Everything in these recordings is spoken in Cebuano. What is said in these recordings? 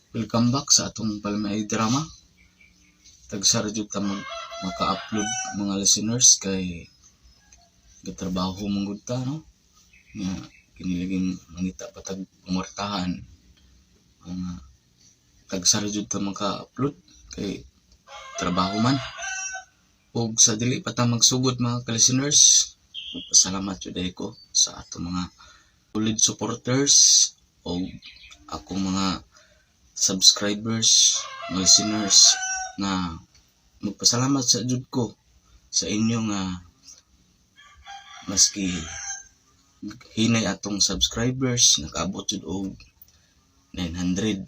Welcome back sa atong Palmay Drama. Tagsa ra jud ta maka-upload, mga listeners, kay gatrabaho man gud ta, no? Nga kini laging mangita pa tag pangwartahan. Mga tagsa ra jud ta maka-upload kay trabaho man. Ug sa dili pa ta magsugod, mga ka-listeners, magpasalamat jud ay ko sa atong mga solid supporters o akong mga subscribers, mga listeners, nga magpasalamat sa jud ko sa inyo nga maski hinay atong subscribers, nakaabot jud og 900,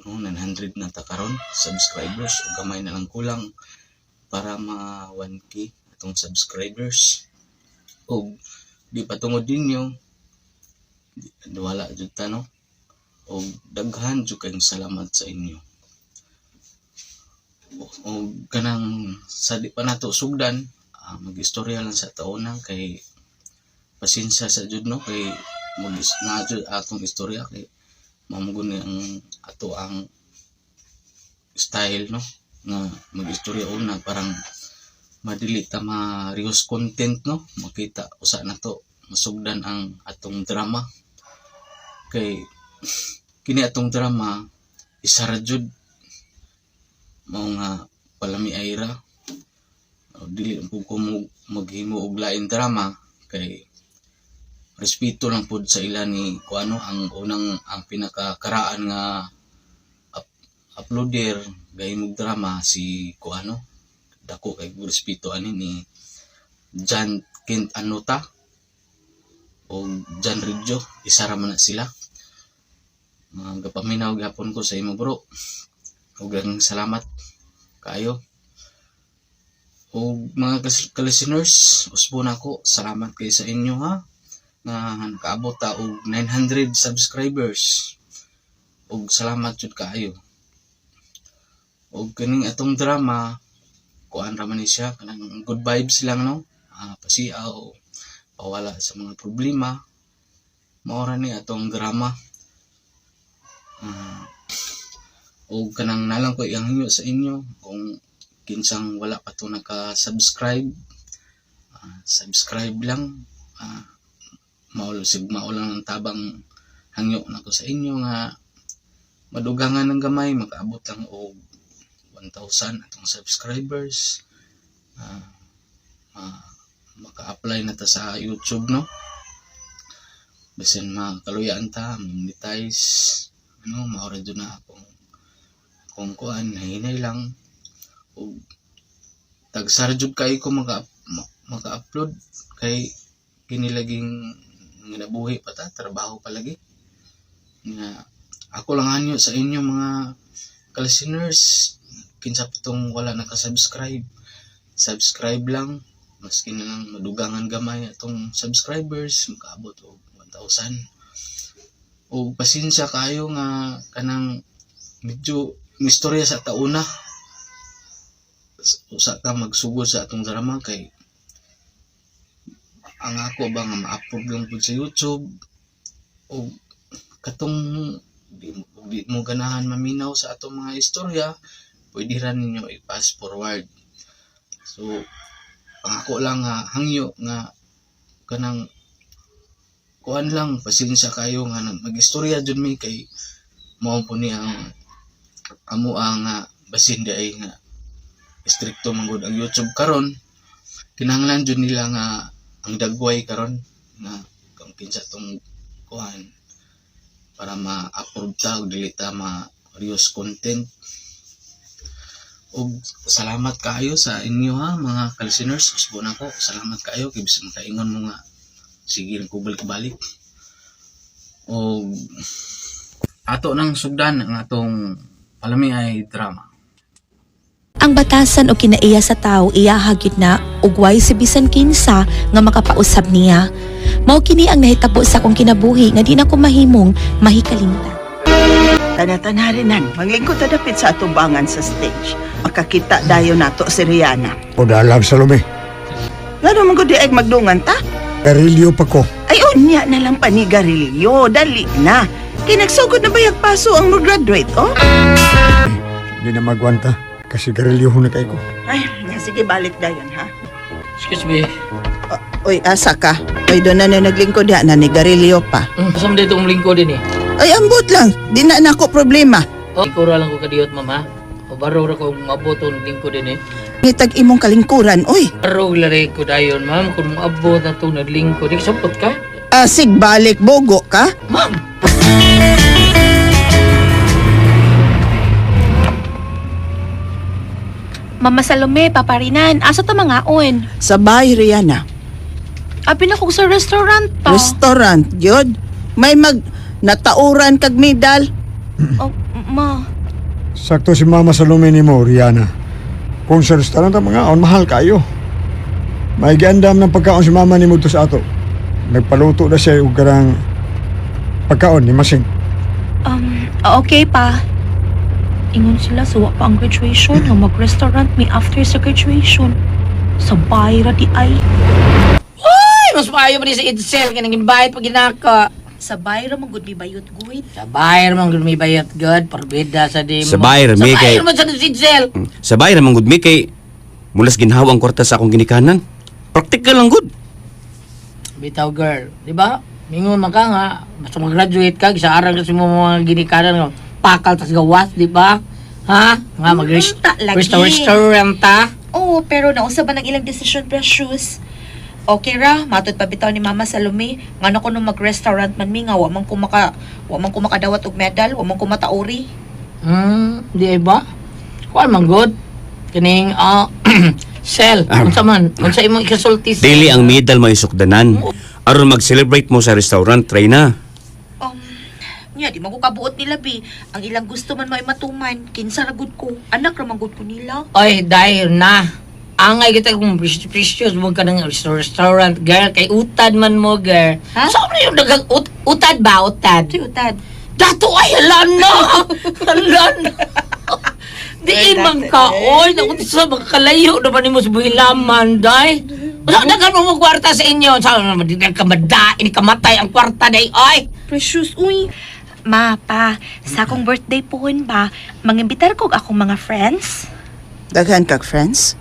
no? 900 na ta karon subscribers ug gamay na lang kulang para ma 1K atong subscribers. Ug di pa tungod ninyo, wala jud ta, no? Og daghan jud kayong salamat sa inyo. Og kanang sa di pa nato sugdan, mag-istorya lang sa taona kay pasensya sa jud, no, kay mag na jud atong istorya kay mao man ni ang ato ang style, no, nga mag-istorya una parang madili ta ma-reuse content, no? Makita usa na to masugdan ang atong drama kay kini atong drama isa ra jud, mao nga Palami Ayra. O, dili po ko mo maghimo og lain drama kay respeto lang pud sa ila ni kuano, ang unang, ang pinakakaraan nga uploader gahimog drama, si kuano. Dako kay respeto ani ni John Kent Anuta o John Ridjo. Isa ra man na sila. Mga gapaminaw gyapon ko sa imo, bro, ug ang salamat kaayo. Ug mga ka-listeners, usbo na ko. Salamat kay sa inyo ha, nga nakaabot ta og 900 subscribers, ug salamat jud kaayo. Ug kining atong drama, kuan ra man ni siya, kanang good vibes lang, no? Pasiaw, pawala sa mga problema, mao ra ni atong drama. Ug kanang nalang ko ihangyo sa inyo, kung kinsang wala pa to naka-subscribe, subscribe lang. Mao sig mao lang ang tabang hangyo nako sa inyo nga madugangan ng gamay, makaabot lang og 1,000 atong subscribers, maka-apply na ta sa YouTube, no? Bisan makaluyaan ta monetize, ano, mao ra jud na akong akong kuan, hinay lang. Ug tagsara jud kaayo ko maka-upload kay kini laging ginabuhi pa ta, trabaho pa lagi. Nga ako lang hangyo sa inyo, mga ka-listeners, kinsa pa tong wala naka-subscribe, subscribe lang, maski na lang madugangan gamay atong subscribers, makaabot og 1,000. O pasensya kayo nga kanang medyo mistorya sa tauna usa ta magsugod sa atong drama kay ang ako ba nga ma-approve lang pud sa YouTube. O katong di mo ganahan maminaw sa atong mga istorya, pwede ra ninyo i-fast forward. So ang ako lang nga hangyo nga kanang kuan lang, pasensya kayo nga mag-istorya jud mi kay mao po ni ang amo ang basin di ay nga strikto man gud ang YouTube karon. Kinahanglan jud nila nga ang dagway karon nga kung kinsa tong kuan para ma-approve ta ug dili ta ma-reuse content. Ug salamat kaayo sa inyo ha, mga ka-listeners. Usbo na ko. Salamat kaayo kay bisan makaingon mo nga sige ko balik-balik. Og ato nang sugdan ang atong Palami ay Drama. Ang batasan o kinaiya sa tao iyaha gyud na ug way si bisan kinsa nga makapausab niya. Mao kini ang nahitabo sa akong kinabuhi nga di na ko mahimong mahikalimtan. Tana-tanarinan, maglingkod ta dapit sa atubangan sa stage. Makakita dayon nato si Rihanna. O dalag, Salome. Ngano man gud di ay magdungan ta? Garilyo pa ko. Ay, unya na lang panigarilyo. Dali na. Kinagsugod na ba yung paso ang mag-graduate, oh? Hindi na magwanta. Kasi garilyo na kay ko. Ay, sige, balik dayon, ha? Excuse me. Uy, asa ka? Uy, doon na na naglingkod ha, na ni Garillo pa. Asa man dito ang lingkod din eh. Ay, ambot lang. Di na nako problema. Oh, ikaw ra lang ko kadiyot, ma'am ha. O baro ra ko mabot ang lingkod din eh. Ngitag imong kalingkuran, uy. Baro lari ko dayon, ma'am. Kung maabot na itong naglingkod, di sapot ka? Asig, balik, bogo ka? Ma'am! Mama Salome, Paparinan, asa ta mangaon? Sa bahay, Rihanna. Abi na kog sa restaurant pa. Restaurant, yun. May mag natauran kag medal. Oh, ma. Sakto si Mama Salome ni mo, Rihanna. Kung sa restaurant ang mga on, mahal kayo. May giandam ng pagkaon si Mama ni mo to sa ato. Nagpaluto na siya og karang pagkaon ni Masing. Okay pa. Ingon sila suwa pa ang graduation nga mag-restaurant mi after sa graduation. Sa bayra di ay. Ay, mas maayo pa ni sa Edsel, kanang invite pag ginaka. Sa bayra man gud mi bayot guid. Sa bayar man gud may bayat god, parbida sa di mo. Sa bayar, Sa may bayar kay- man sa Edsel. Sabay naman gud mi kay mulas ginhawa ang kwarta sa akong ginikanan. Practical lang gud. Bitaw girl, di ba? Mingon man ka nga, basta mag-graduate ka, sa aral kasi mo mga ginikanan nga, pakal tas gawas, di ba? Ha? Nga mag Ta, lagi. restaurant ta. Oo, pero nausa ba ng ilang desisyon, Precious? Okay ra, matod pa bitaw ni Mama Salome. Ngano ko nung mag-restaurant man mi nga wa man ko makadawat og medal, wa man ko matauri. Di ay ba? Kuan man good. Kining sel, unsa man, unsa imong ikasulti sel? Dili ang medal may sukdanan. Aron mag-celebrate mo sa restaurant, try na. Nya di man ko kabuot nila bi. Ang ilang gusto man may matuman, kinsa ra gud ko, anak ra man gud ko nila. Oy, dahil na. Angay kita kung precious mo ka ng restaurant, girl. Kay utad man mo, girl. Ha? Saan na yung daghang utad ba? Utad? Tuy utad. Dato ay, hala na! Hala na! Diin man ka, oy. Naku, sa makakalayo naman ni mo sa buhilaman, day. Sa daghan mo mo kwarta sa inyo. Sa di ka madain, kamatay ang kwarta, day, oy. Precious, uy. Ma, pa, sa akong birthday pohon ba, mangimbitar kog akong mga friends? Daghan kag friends.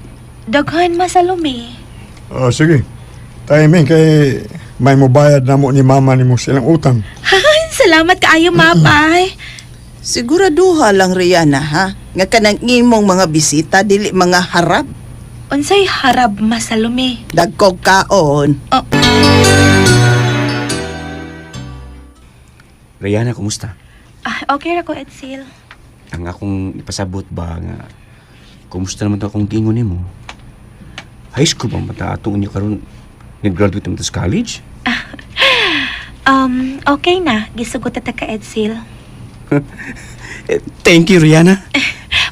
Daghan ma Salome. Oh, sige. Timing kay may mubayad na mo ni Mama ni mo silang utang. Salamat kaayo ma, pa. Siguraduha lang, Rihanna, ha? Nga kanang imong mga bisita, dili mga harap. Unsay harab ma Salome? Dagkog kaon. Rihanna, kumusta? Ah, okay ra ko, Edsel. Ang akong ipasabot ba nga kumusta naman to akong gingon nimo? High school ba mata atong inyo karon nag-graduate naman ta sa college? Okay na. Gisugot ta ka, Edsel. Eh, thank you, Rihanna.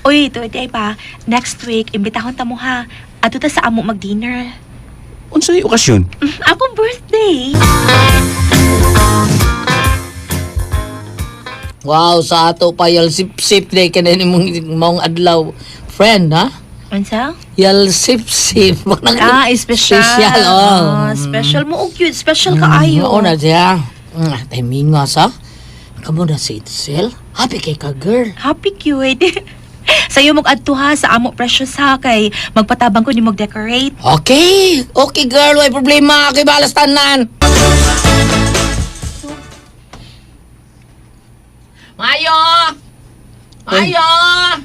Uy, tuod ay pa. Next week, imbitahon ta mo ha. Adto ta sa amo mag-dinner. Unsay okasyon? Akong birthday. Wow, sa ato pa yal sip-sip day kanin imong maong adlaw. Friend, ha? Unsa? Yal sip-sip. Ah, special. Special, oh. Ah, special mo og cute. Special kaayo. Oo na siya. Timinga sa. Kamo na si Itzel. Happy kay ka, girl. Happy cute. Sayo mong adto ha sa amo precious ha kay magpatabang ko ni mog decorate. Okay. Okay, girl. Way problema. Okay, balas tanan. Mayo! Mayo!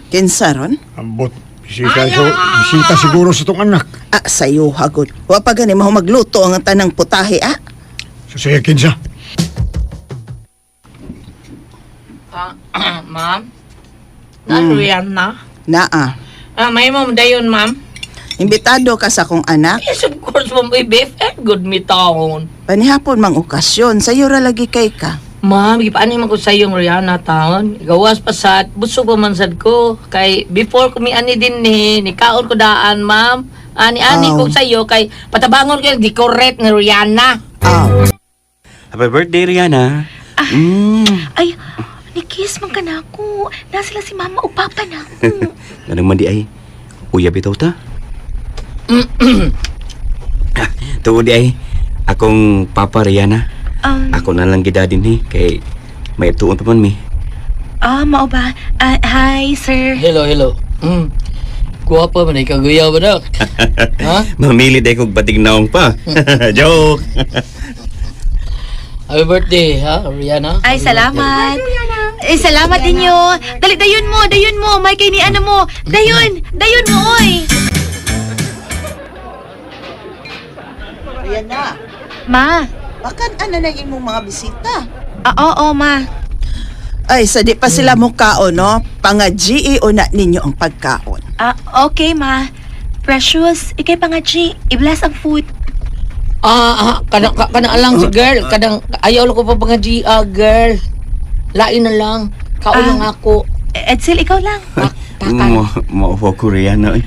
Kinsa ron? Ambot. Bisita, bisita siguro sa tong anak. Ah, sayo hagod. Wa pa gani maho magluto ang tanang putahe, ah. So, sige, kinsa. Ah, ma'am? Ano yan na? Naa. Ah, may ma'am dayon, ma'am. Imbitado ka sa akong anak. Yes, of course, ma'am. Uy, BFF, good me taon. Panihapon mang okasyon, sayo ra lagi kay ka. Ma'am, gipaano man ko sa iyong Rihanna taon. Gawas pa sad, busog pa man sad ko. Kay before ko ani din ni kaon ko daan, ma'am. Ani-ani Aw. ko sa iyo kay patabangon ko yung decorate ni Rihanna. Aw. Happy birthday, Rihanna. Mm. Ay, ni kiss man ka na ako. Na sila si mama o papa na ako. Ganun man di ay. Uya bitaw ta. Tuod di ay. Akong papa Rihanna. Ako na lang gida din eh. Kay May tuon pa man mi. Ah, mao ba? Ah, hi, sir. Hello, hello. Guwapa man ikaw guyaw ba dak? Ha? Mamili day kog batig naong pa. Joke. Happy birthday, ha, Rihanna. Ay, salamat. Eh, salamat ninyo. Dali, dayon mo, dayon mo. May kay ni ano mo. Dayon, dayon mo, oy. Rihanna, Ma. bakan ana na imong mga bisita. Ah, oo, ma. Ay, sa di pa sila mukaon, no? Panga GEO na ninyo ang pagkaon. Ah, okay, ma. Precious, ikay pa nga, G. I-bless ang food. Ah, ah, kana kana lang si girl, kadang ayaw lang ko pa nga GA girl. Lain na lang. Kaon lang ako. Edsel, ikaw lang. Takan. Mo mo ko Rihanna. Eh.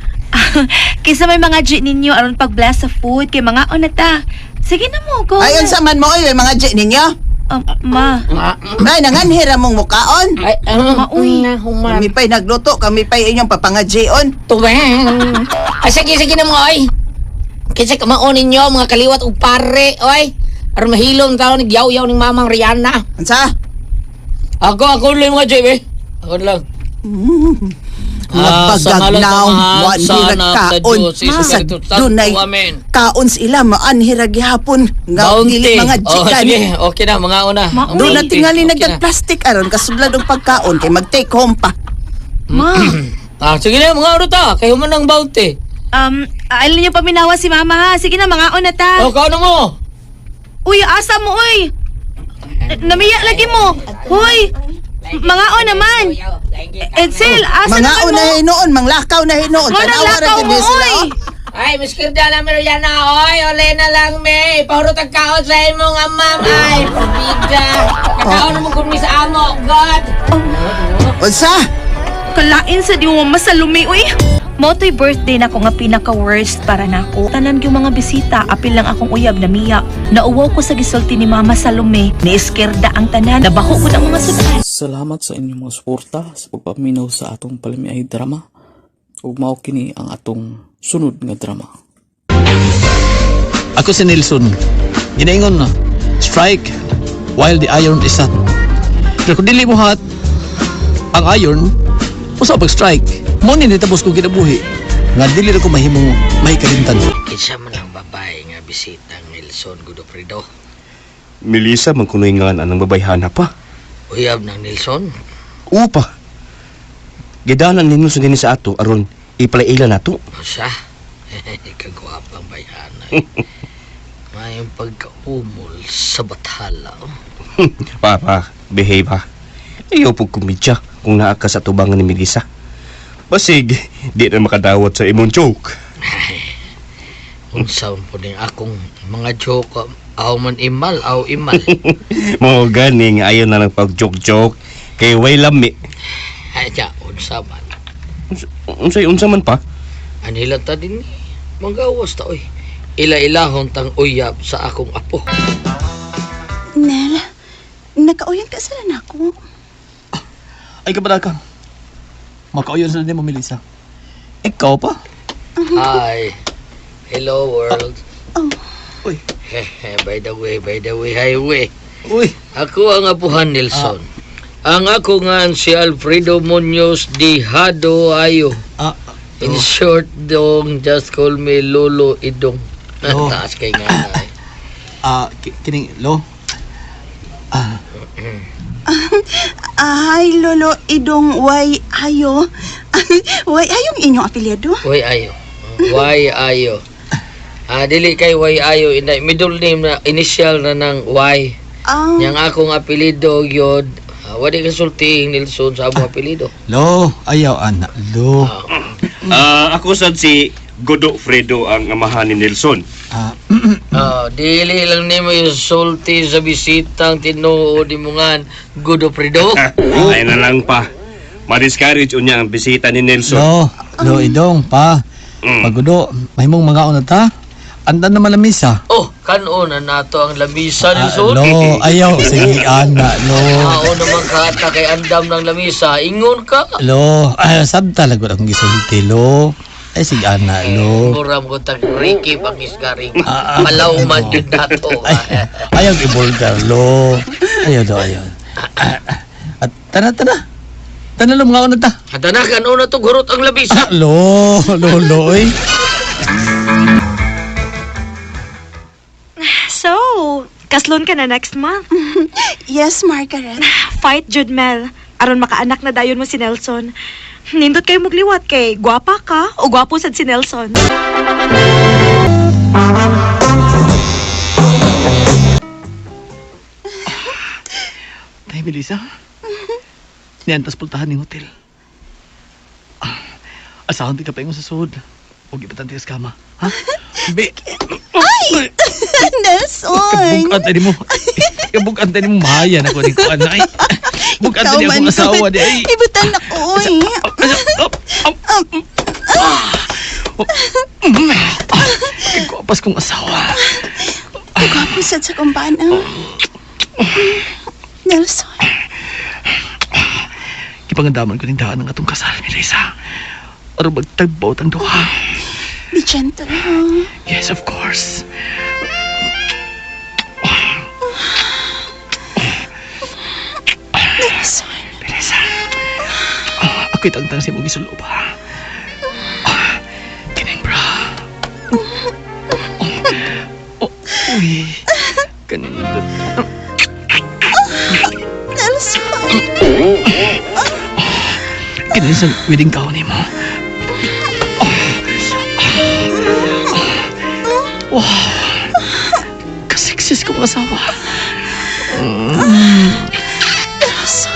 Kaysa may mga G ninyo aron pag-bless sa food kay mga on na ta. Sige na mo, go. Ay, unsa man mo, oy, may mga G ninyo? Ah, ma. Ah, Ay, nanganhira mong mukaon. Ay, ah, Maoy. na human. Kami pa'y nagluto, kami pa'y inyong papanga-G-on. Tuweng. Ay, sige, sige na mo, oy. Kasi kamaon ninyo, mga kaliwat ug pare, oy. Aron mahilom tao, nagyaw-yaw ning mamang Rihanna. Unsa? Ako, ako lang mga JB. Ako lang. Ah, sa ngalan Mabagagnaw, ng Amahan, wan sa hirag Anak, sa kaon. Diyos, sa Sa Espiritu Santo. dunay Amen. kaon sila, maanhirag gihapon. Nga Bounty. dili mga G Oh, gani. sige, okay na, mga una. Maoy. Doon na Bounty, tingali okay na. nagdag-plastic aron kasublad og pagkaon kay mag-take home pa. Ma. Ah, sige na, mga una ta. Kayo man ang bounty. Ayaw niyo paminawa si mama ha. Sige na, mga on na ta. Oh, kaon na mo. Uy, asa mo, uy. Namiya lagi mo. Hoy, mga on naman. Edsel, asa Mga naman mo? una hinuon, manglakaw na hinuon. Mga Tanawa ra lakaw gyud mo, sila. oy. Oh. Ay, Miss Kirda na Mariana, oy, ole na lang, me. Pahurot ang kaon sa imong amam, ay, pabida. Kakaon mo kung sa amo, God. Unsa? Kalain sa di mo masalumi, uy. Mo to'y birthday na ko nga pinaka-worst para nako. Tanan yung mga bisita, apil lang akong uyab na miya. Nauwaw ko sa gisulti ni Mama Salome. Ni iskerda ang tanan, nabaho ko ng mga sudan. Salamat sa inyong mga suporta sa pagpaminaw sa atong palamiay drama. Ug mao kini ang atong sunod nga drama. Ako si Nelson. Ginaingon na, strike while the iron is hot. Pero kung dili mo hot, ang iron, usa pag-strike. Mo ni nitapos kong kinabuhi. Nga dili na ko mahimong mahikalintan. Kinsa man ang babae nga bisita ng Nelson Godofredo. Melissa man kunoy nga anang babayhana pa. Uyab ng Nelson. Upa. Gidanan ninyo sa dinhi sa ato aron ipalaila nato. Siya. Kagwapang bayana. Mayong pagkaumol sa bathala. Oh. Papa, behave ha. Ayaw po kumidya kung naa ka sa tubangan ni Melissa. Basig, di na makadawat sa imong joke. Unsa man po ning akong mga joke. Aw man imal, aw imal. Mo gani nga ayaw na lang pag-joke-joke kay way lami. Ay, siya, unsa man. Unsay unsa man pa? Anila ta din eh. Magawas ta oy. Ila-ilahon tang uyab sa akong apo. Nel, nakauyan ka sila na ako. Ay, kabalakan. Makauyon sila din mo, Melissa. Ikaw pa? Hi. Hello world. Uy. By the way, highway. Uy. Ako ang apuhan Nelson. Ang ako nga si Alfredo Munoz di Hado Ayo. Ah, In short, dong, just call me Lolo Idong. Oh. Taas kay nga na eh. ah, kining, lo. Ah, Ay, Lolo, idong way ayo. Way ayong inyong apelyido? Way Ayo. Way Ayo. Ah, dili kay Way Ayo, inday middle name na initial na ng Y. Ah, Yang akong apelyido yod. Ah, wadi ka sultiing Nelson sa among apelyido. lo, ayaw, anak, lo. Ah, ako sad si Godo Fredo ang amahan ni Nelson. Ah, Ah, dili lang nimo yung sulti sa bisitang tinuod imungan Godofredo. Ay na lang pa. Ma-discourage unya ang bisita ni Nelson. lo, lo, idong, pa. Pagudo, mahimong mga na ta. Andan naman ang misa. Oh, kanon na nato ang lamisa Ah, Nelson. lo, ayaw, sige, anak, lo. Mao naman kata kay andam ng lamisa, ingon ka. Lo, ay, sabta lagot akong gisulti, lo. Ay, sige, anak, lo. Mura mo tag Ricky Pangisgaring. Ah, ah. Malaw man yun nato. Ay, ayaw ibulgar, lo. Ayaw, lo, ayaw. At tana, tana. Tana lang mga ta. Hadanagan una to gurot ang labisa. Ah, lo, lo, lo, oy. So, kaslon ka na next month. Yes, Margaret. Fight, Jude Mel. Aron makaanak na dayon mo si Nelson. Nindot kayo mugliwat kay gwapa ka o gwapo sad si Nelson. Tay, Melissa. Niantas pultahan ning hotel. Ah, asahan di ka pa ingon sa sud. Huwag ibatan tigas kama. Ha? Be. Ay! Nelson! Kabukan tayo mo. Kabukan tayo mo. Mahayan ako ni Kuan. Ay. Bukan Ikaw tayo man akong asawa gud. di ay. Ibutan ako, oy. Ikaw kong asawa. Gwapo sad sa kumbana. Nelson. Gipangandaman ko ning daan ang atong kasal, Melissa. Aron magtagbaw ang duha. Be gentle, ha? Yes, of course. Nelson. Melissa. Ako'y tangtang sa imong gisulob, ha? Ah, kining bra. Oh, uy. Kanindot. Nelson. Kining sa wedding gown nimo. Wow. Kaseksis kong asawa. Nelson.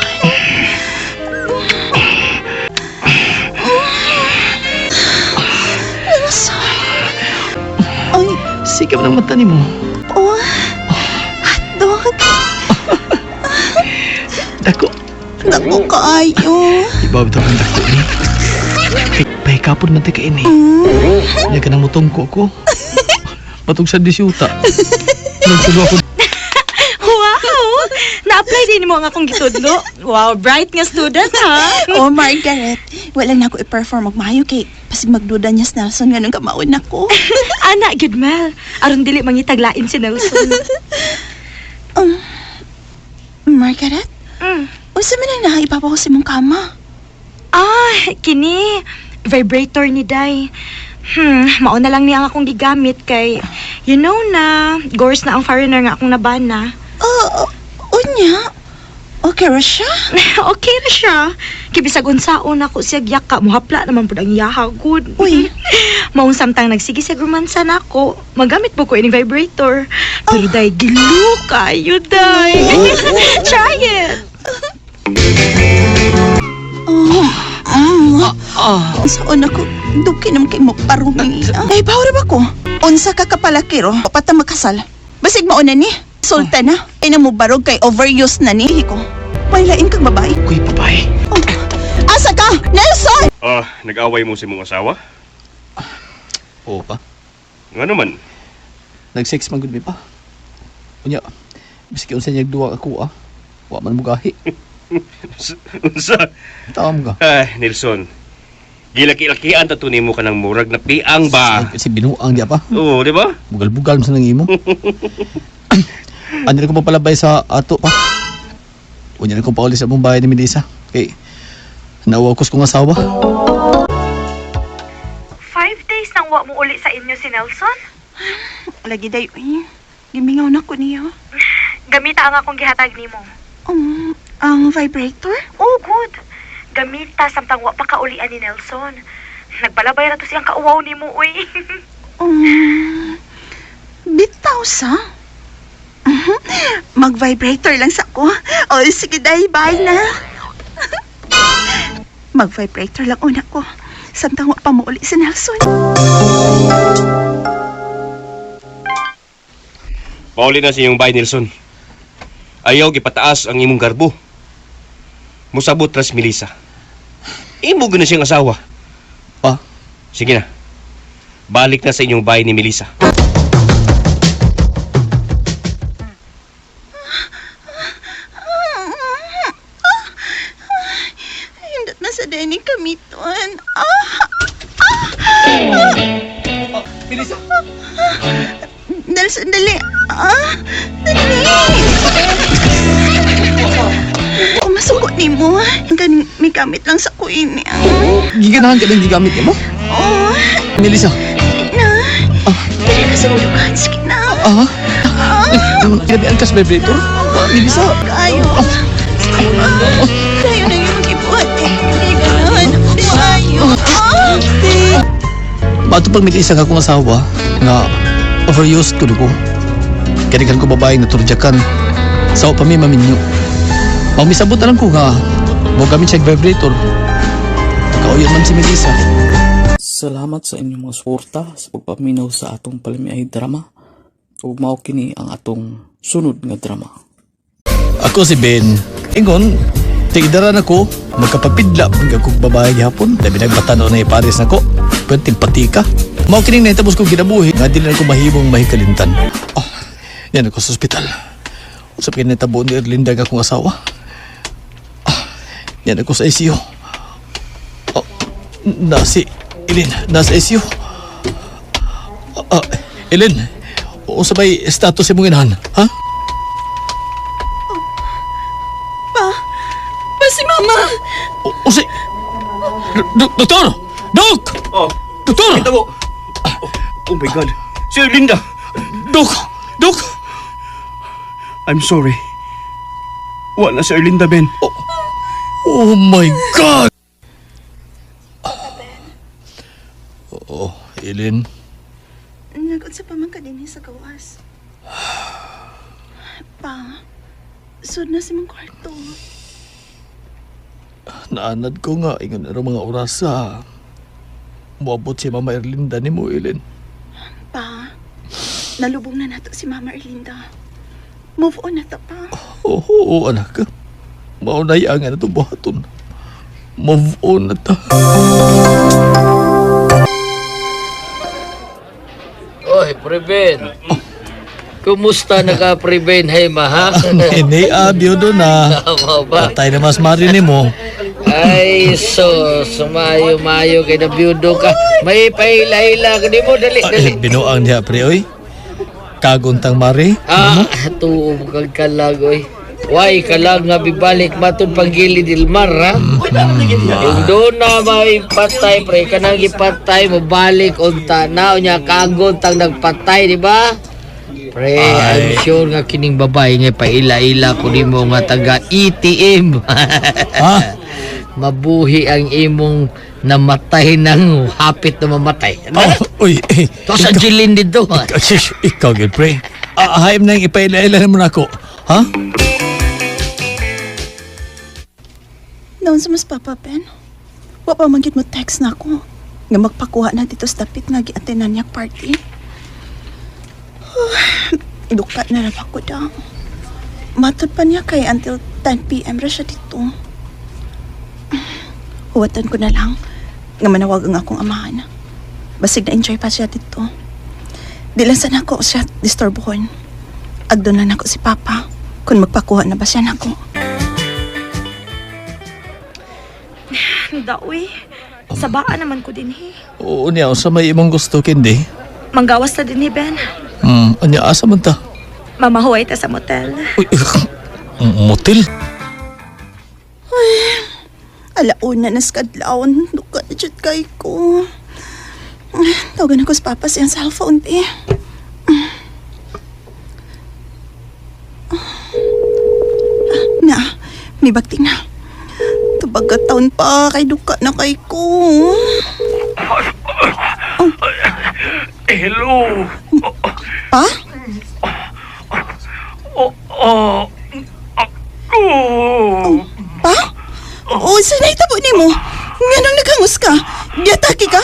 Nelson. Ay, Sikap ng mata nimo. oh. Hotdog. Dako. Dako kaayo. Ibaw ito ang dako ni. Pahikapon man tayo kaini. Hindi ka nang mutungko ko. Matong sa disyuta. Nagtulo ako. Wow! Na-apply din mo ang akong gitudlo. Wow, bright nga student ha. Oh, Margaret. Wala na ako i-perform og maayo kay pasig magduda niya sa Nelson ganun kamaon ako. Ana, good Mel. Aron dili mangitaglain si Nelson. Margaret? Unsa man ang naibabaw sa imong kama? Ah, kini. Vibrator ni Day. Mao na lang niya ang akong gigamit kay you know na, gores na ang foreigner nga akong nabana. Oh, unya. Okay ra siya? Okay ra siya. Kay bisag unsaon ako siya gyaka, muhapla naman pud ang iyaha gud. Uy. Maong samtang nagsige siya romansa nako, magamit po ko ining vibrator. Pero day gilu kayo day. Try it. Oh, Unsaon ako, duki naman kay mo parumi. Ay, bawra ba ko? Unsa ka kapalakiro, pata makasal. Basig mauna ni, sulta na. Ay na mo barog kay overuse na ni. Ko. May lain kang babae. Kuy, babae. Oh. Asa ka? Nelson! Ah, nag-away mo sa imong asawa? Oo pa. Nga naman. Nag-sex man gud mi pa. Unya, bisag unsa niya duwa ako ah. Wa man mugahi. Unsa? Tawa mo ka. Ay, Nelson. Gilaki-lakian ta to nimo ka ng murag na piang ba? Ay, kasi binuang di pa. Oo, di ba? Bugal-bugal man sa nang imo. Ano ko papalabay sa ato pa. Unya ko pauli sa mong bahay ni Melissa. Kay nauwa ko sa kong asawa. 5 days nang wa mo uli sa inyo si Nelson. Lagi day, uy. Gimingaw na ko niya. Gamita ang akong gihatag nimo. Ang vibrator? Oh, good. Gamita samtang wa pa kaulian ni Nelson. Nagbalabay ra to siyang kauwaw nimo, uy. Bitaw sa? Mhm. Mag-vibrator lang sa ko. O, sige day, bye na. Mag-vibrator lang una ko. Samtang wa pa mo uli si Nelson. Pauli na sa iyong bahay, Nelson. Ayaw gipataas ang imong garbo. Musabot ras Melissa. Imo na siyang asawa. Pa, Sige na. Balik na sa inyong bahay ni Melissa. Hindot na sa dining kamiton. Ah! Melissa. Nelson, dali. Ah! Dali! Suko nimo. Ganing may gamit lang sa kuin niya. Giganahan ka ng gigamit nimo? Oh, Melissa. na. Dili ka sa mulukan. Sige na. Ah? Ginabian ka sa vibrator? Melissa. Kayo. Kayo na yung mag-ibuhat. Hindi ganahan ako maayo. Ah! Bato pag Melissa nga akong asawa nga overused ko ko. Kanikan ko babae nga turjakan. Sa pa mi maminyo. Mamisabot na lang ko nga mo gamit siya vibrator. Kauyon man si Melissa. Salamat sa inyong mga suporta sa pagpaminaw sa atong palamiay drama. Ug mao kini ang atong sunod nga drama. Ako si Ben. Ingon, tigdaran ako, magkapapidla pag akong babae gihapon. Labi nagbatan na ipares nako. Pwede patika. Mao kining nahitabo kong kinabuhi, nga dili na ko mahimong mahikalintan. Oh, yan ako sa ospital. Usap kini nahitabo ni Erlinda nga akong asawa. Ah, yan ako sa ICU. Oh, na si Elin, nasa ICU. Ah, Elin, unsa may status imong inahan, ha? Pa. Pa si mama. O, si... Doktor! Dok! Oh, Doktor! kita mo. Oh my God. Si Linda. Dok! Dok! I'm sorry. Wala si Erlinda, Ben. Oh my God! Oo, Elin. Nag-unsa pa man ka dinhi sa gawas. Pa. Sud na si mong kwarto. Naanad ko nga, ingon na mga orasa. Muabot si Mama Erlinda ni mo, Elin. Pa. Nalubong na nato si Mama Erlinda. Move on na ta pa. Oo, oo, anak. Maunay ang na itong buhaton. Move on na ta. Oy, Preben. Kumusta na ka, Preben? Hey, ma, ha? Hindi, abyo doon na. Tama ba? Patay na mas marinig mo. Ay, so, sumayo-mayo kay nabiyudo ka. May pahila-hila ka. Di mo, dali, dali. Ay, binuang niya, pre, oy. Kaguntang mari. Ah, tuo mo kag kalag, oy. Why kalag nga bibalik matud panggilid Ilmar, ha? Yung doon na may patay, pre, kanang gipatay, mabalik unta na, unya kaguntang nagpatay, di ba? Pre, I'm Ay. sure nga kining babae nga paila-ila ko nimo nga taga ETM. Ha? Mabuhi ang imong namatay ng hapit na mamatay. Oh, uy, eh. To sa Jilin dito. Ikaw, shish, ikaw, gyud, pre. Ah, hayop na yung ipaila-ila mo na ako. Ha? Noon sa mas Papa Ben. Wa pa man gyud mo text na ako. Nga magpakuha na dito sa dapit nga giatenan niya party. Duka na ra ba ko daw. Matod pa niya kay until 10 p.m. ra siya dito. Huwatan ko na lang nga manawag ang akong amahan. Basig na enjoy pa siya dito. Di lang sana ako siya disturbuhon. Agdon na nako si Papa kung magpakuha na ba siya nako. Daoy. Sabaan naman ko dinhi. Oo niya, sa may imong gusto, kindi. Manggawas ta dinhi, Ben. Anya, asa man ta? Mamahuay ta sa motel. Uy, motel. Alauna na sa kadlawon. Duka na jud kay ko. Tawagan ako sa papa sa iyang cellphone, be. Na, may bagti na. Tubag ka taon pa, kay duka na kay ko. Hello. Pa? Oh, oh, ako. Pa? O, sa nahitabo ni mo? Nga nang naghangos ka? Giatake ka?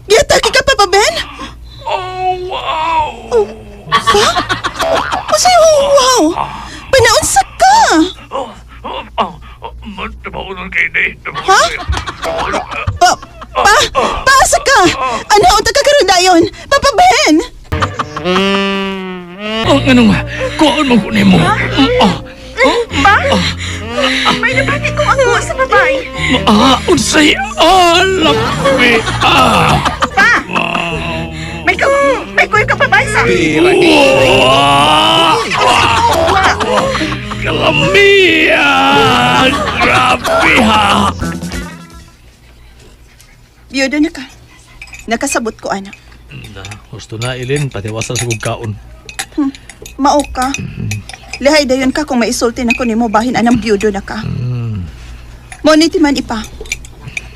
Giatake ka, Papa Ben? Oh, wow. Pa? O sa'yo, wow! Panaunsa ka! Oh, oh, oh, kay ni. Ha? Pa, pa, paasa ka! Ano, unta ka karon dayon? Papa Ben! Oh, ganun nga. Kuhaan mo ko nimo. Ah, Pa? May nabati kong ako sa babae. ah, unsay alak ah. Pa! May ka, may kuya ka babae sa... Wow! Mia! Grabe ha! Biyudo na ka. Nakasabot ko, anak. Na, gusto na, Ilin. Patiwasan sa kong kaon. Mao ka. Lihay dayon ka kung maisulti na ko nimo bahin anang biyudo na ka. Mo ni man ipa.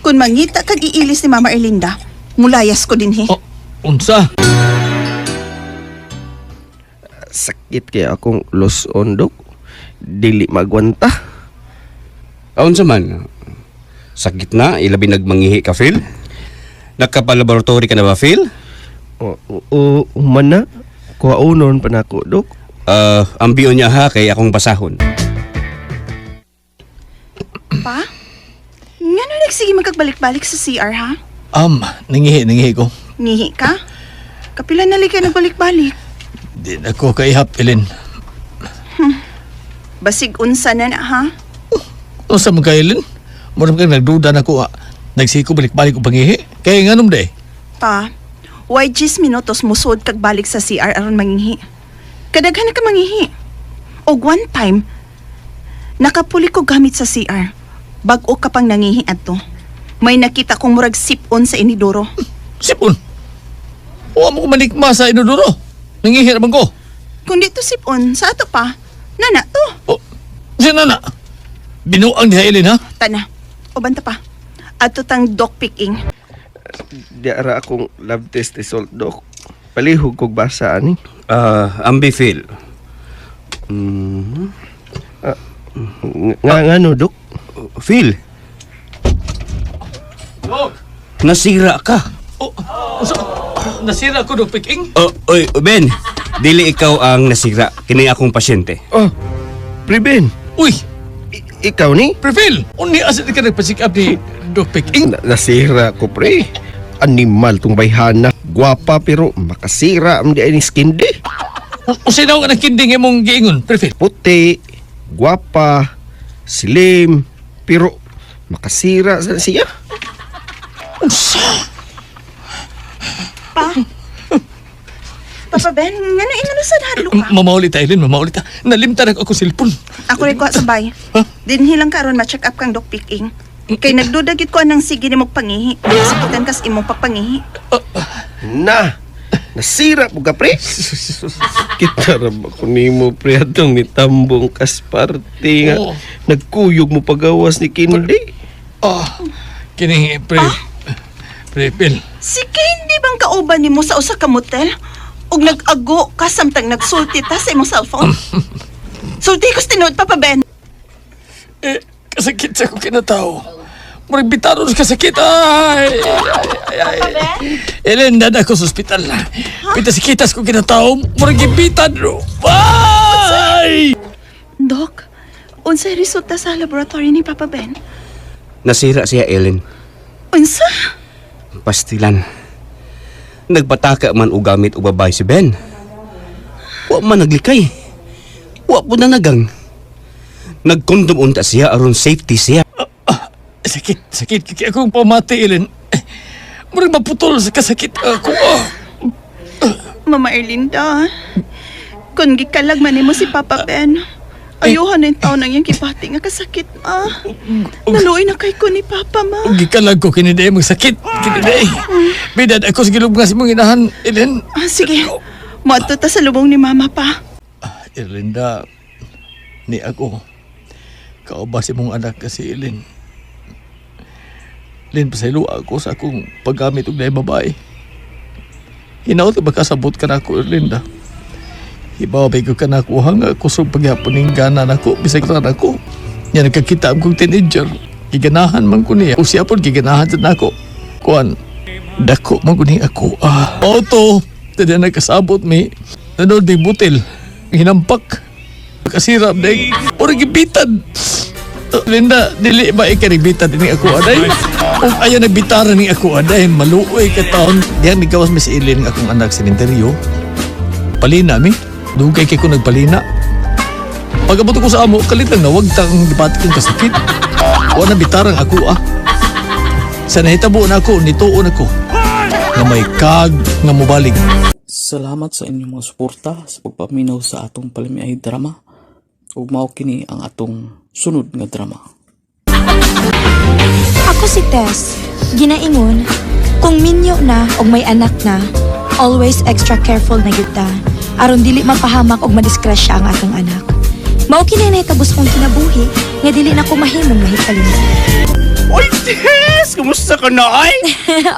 Kung mangita kag iilis ni Mama Erlinda, mulayas ko dinhi. Oh, unsa? Sakit kaya akong los-on, Dok. Dili magwanta. Aon sa man? Sakit na, ilabi nagmangihi ka, Phil? Nakapalaboratory ka na ba, Phil? O, o, human na. Kuhaunon pa nako, Dok. Ambiyon niya ha, kay akong basahon. Pa? Ngano nagsige magkagbalik-balik sa CR ha? Nangihi ko. Nihi ka? Kapila na ka nagbalik-balik. Di na ko kaihap, Ilin. Basig unsa na na ha? Unsa man ka, Ilin? Mura man kang nagduda na ko, ha. Nagsiko balik-balik ko pangihi. Kaya nga nung day. Pa, why 10 minutos musod kag balik sa CR aron mangihi? Kadaghan na ka mangihi. Og one time, nakapuli ko gamit sa CR. Bag-o ka pang nangihi adto. May nakita kong murag sipon sa inidoro. Sipon! Huwag mo ko manikma sa inodoro. Nangihi naman ko. Kung dito sipon, sa ato pa. Nana to. Oh, siya na na. Binuang diha, Ilin, ha? Tana, uban ta pa. Ato tang dog picking. Di ara akong lab test result, Dok. Palihog kog basa ani. Ambi, Phil. Mhm. Nga ngano, Dok? Phil, nasira ka. Oh, unsa? Nasira ko do piking. Oh, oy, Ben, dili ikaw ang nasira. Kini akong pasyente. Oh, Preben, Uy, ikaw ni? Prefil! Uni asa di ka nagpa-check up ni Doc Peking? Nasira ko, pre. Animal tong bayhana. Gwapa pero makasira ang di ay ni skin di. Unsay daw nga nakinding imong giingon, Prefil? Puti, gwapa, slim, pero makasira sa siya. Unsa? Pa? Papa Ben, ngano ingano sa hadlo ka? Mamauli ta, Eileen, mamauli ta. Nalimtan ako cellphone. Ako rin kuha sa bay. Huh? Dinhi lang karon ma-check up kang dog picking. Kay nagduda gid ko anang sige nimo pangihi. Sakitan kas imong pagpangihi. Na! Nasira po ka, pre. Kita ra ba ko nimo, pre, atong nitambong kas party nga. Oo. Nagkuyog mo pagawas ni Kindi. Ah, kini pre. Prefil. Si Candy bang kauban nimo sa usa ka motel? Ug nag-ago ka samtang nagsulti ta sa imong cellphone? Sulti ko sa tinuod, Papa Ben. Eh, kasakit sa ko kinatao. Murag bitaron sa kasakit. Ay, ay, ay, ay. Ellen, dada ko sa ospital. Pita sikitas ko kinatao. Murag gibitan. Ay! Dok, unsay resulta sa laboratory ni Papa Ben? Nasira siya, Ellen. Unsa? Pastilan. Nagpataka man og gamit og babae si Ben. Wa man naglikay. Wa po na nagang. Nagkondom unta siya aron safety siya. Sakit, sakit. Kaya akong pamati, Ellen. Murag maputol sa kasakit ako. Ah. Mama Erlinda, kung gikalag man nimo si Papa Ben, ayuhan na yung taon ang iyang gibati nga kasakit, ma. Naluoy na kay ko ni Papa, ma. Ug gikalag ko kini day magsakit. Kini day. Bidad ako sa gilubngan sa imong inahan, Ellen. Ah, sige, moadto ta sa lubong ni Mama pa. Erlinda, ni ako. Kauba si mong anak kasi, Ellen. Lin, pasaylo ako sa akong paggamit og laing babae. Hinaot ba kasabot ka na ako, Erlinda? Hibaw ba ka na ako hanga kusog pagyapon ning gana nako bisag ra nako. Nya nagkakita ang kong teenager. Giganahan man ko niya. O siya pod giganahan sad nako. Kuan, dako man ko ni ako. Ah, auto. Tadi nagkasabot mi. Nanood di butil. Hinampak. Kasira deg. Ora gibitan. Linda, dili ba ikarigbitan ini ako aday? Kung ayaw nagbitaran ni ako aday, maluoy ka taon. Diyan migawas mi si Ilin akong anak sa sementeryo. Palina mi. Dugay kay ko nagpalina. Pag abot ko sa amo, kalit lang nawag tang gibati kong kasakit. Wa na bitarang ako ah. Sa nahitabo na ako, nituon ako. Nga may kag nga mobalik. Salamat sa inyong mga suporta sa pagpaminaw sa atong palamiay drama. Ug mao kini ang atong sunod nga drama. Ako si Tess. Ginaingon, kung minyo na og may anak na, always extra careful na gyud ta. Aron dili mapahamak og madisgrasya ang atong anak. Mao kini nahitabo sa akong kinabuhi nga dili na ko mahimong mahikalin. Uy, Tess! Kumusta ka na, ay?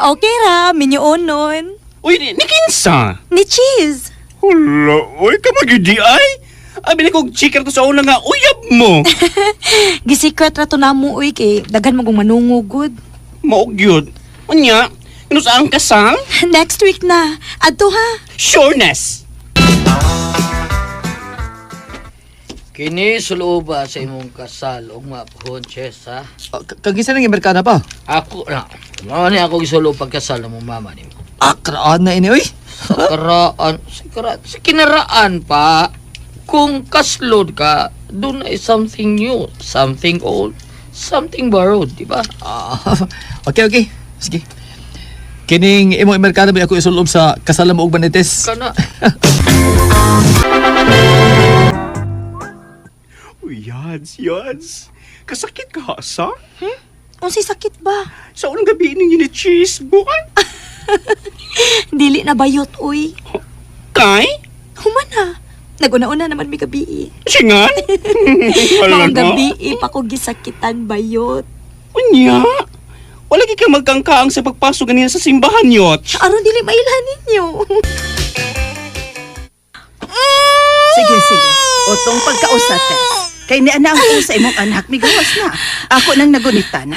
Okay ra, minyoon nun. Uy, ni kinsa? Ni Cheese. Hala, uy, kamagidi ay? Abi na kong chika to sa una nga, uyab mo. Gisikret ra to namo uy kay daghan mo kong manungugod. Maog yun. Unya, ano sa ang kasal? Next week na. Adto ha. Sureness! Kini suluba sa imong kasal ug mapuhon chess ha. Kagisa nang Amerikana pa. Ako na. Mao ni ako gisulo pagkasal ng mama nimo. Akraan na ini, uy. Sa karaan, sa karaan, sa kinaraan pa kung kaslod ka, doon ay something new, something old, something borrowed, di ba? Ah, okay, okay. Sige. Kining imong Amerikana ba ako isulob sa kasal mo og Banites? Kana. Uy, yads, yads. Kasakit ka, asa? Unsay sakit ba? Sa unang gabi ninyo ni Cheese, bukan? Dili na bayot uy. Kay? Humana. Naguna-una naman mi gabi. Singan? Maong gabi pa ko gisakitan bayot. Unya? Wala gi ka magkangkaang sa pagpasok ganina sa simbahan, yot. Aron dili mailhan ninyo. Sige, sige. Otong pagkausa, Tess. Kay ni ana ang sa imong anak, migawas na. Ako nang nagunitan.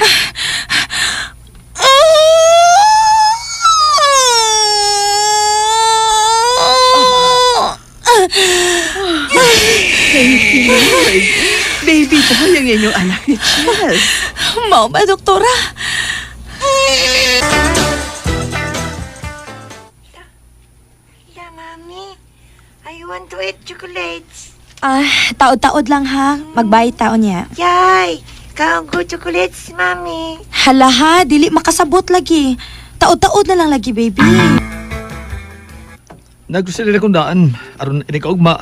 Thank you, Lord. Baby boy ang inyong anak ni Chess. Mao ba, doktora? Yeah, Mommy. I want to eat chocolates. Ah, taod-taod lang ha. Magbayad taon niya. Yay! Kaon ko chocolates, Mommy. Hala ha, dili makasabot lagi. Taod-taod na lang lagi, baby. Naggusto nila kong daan. Aron ini kaugma.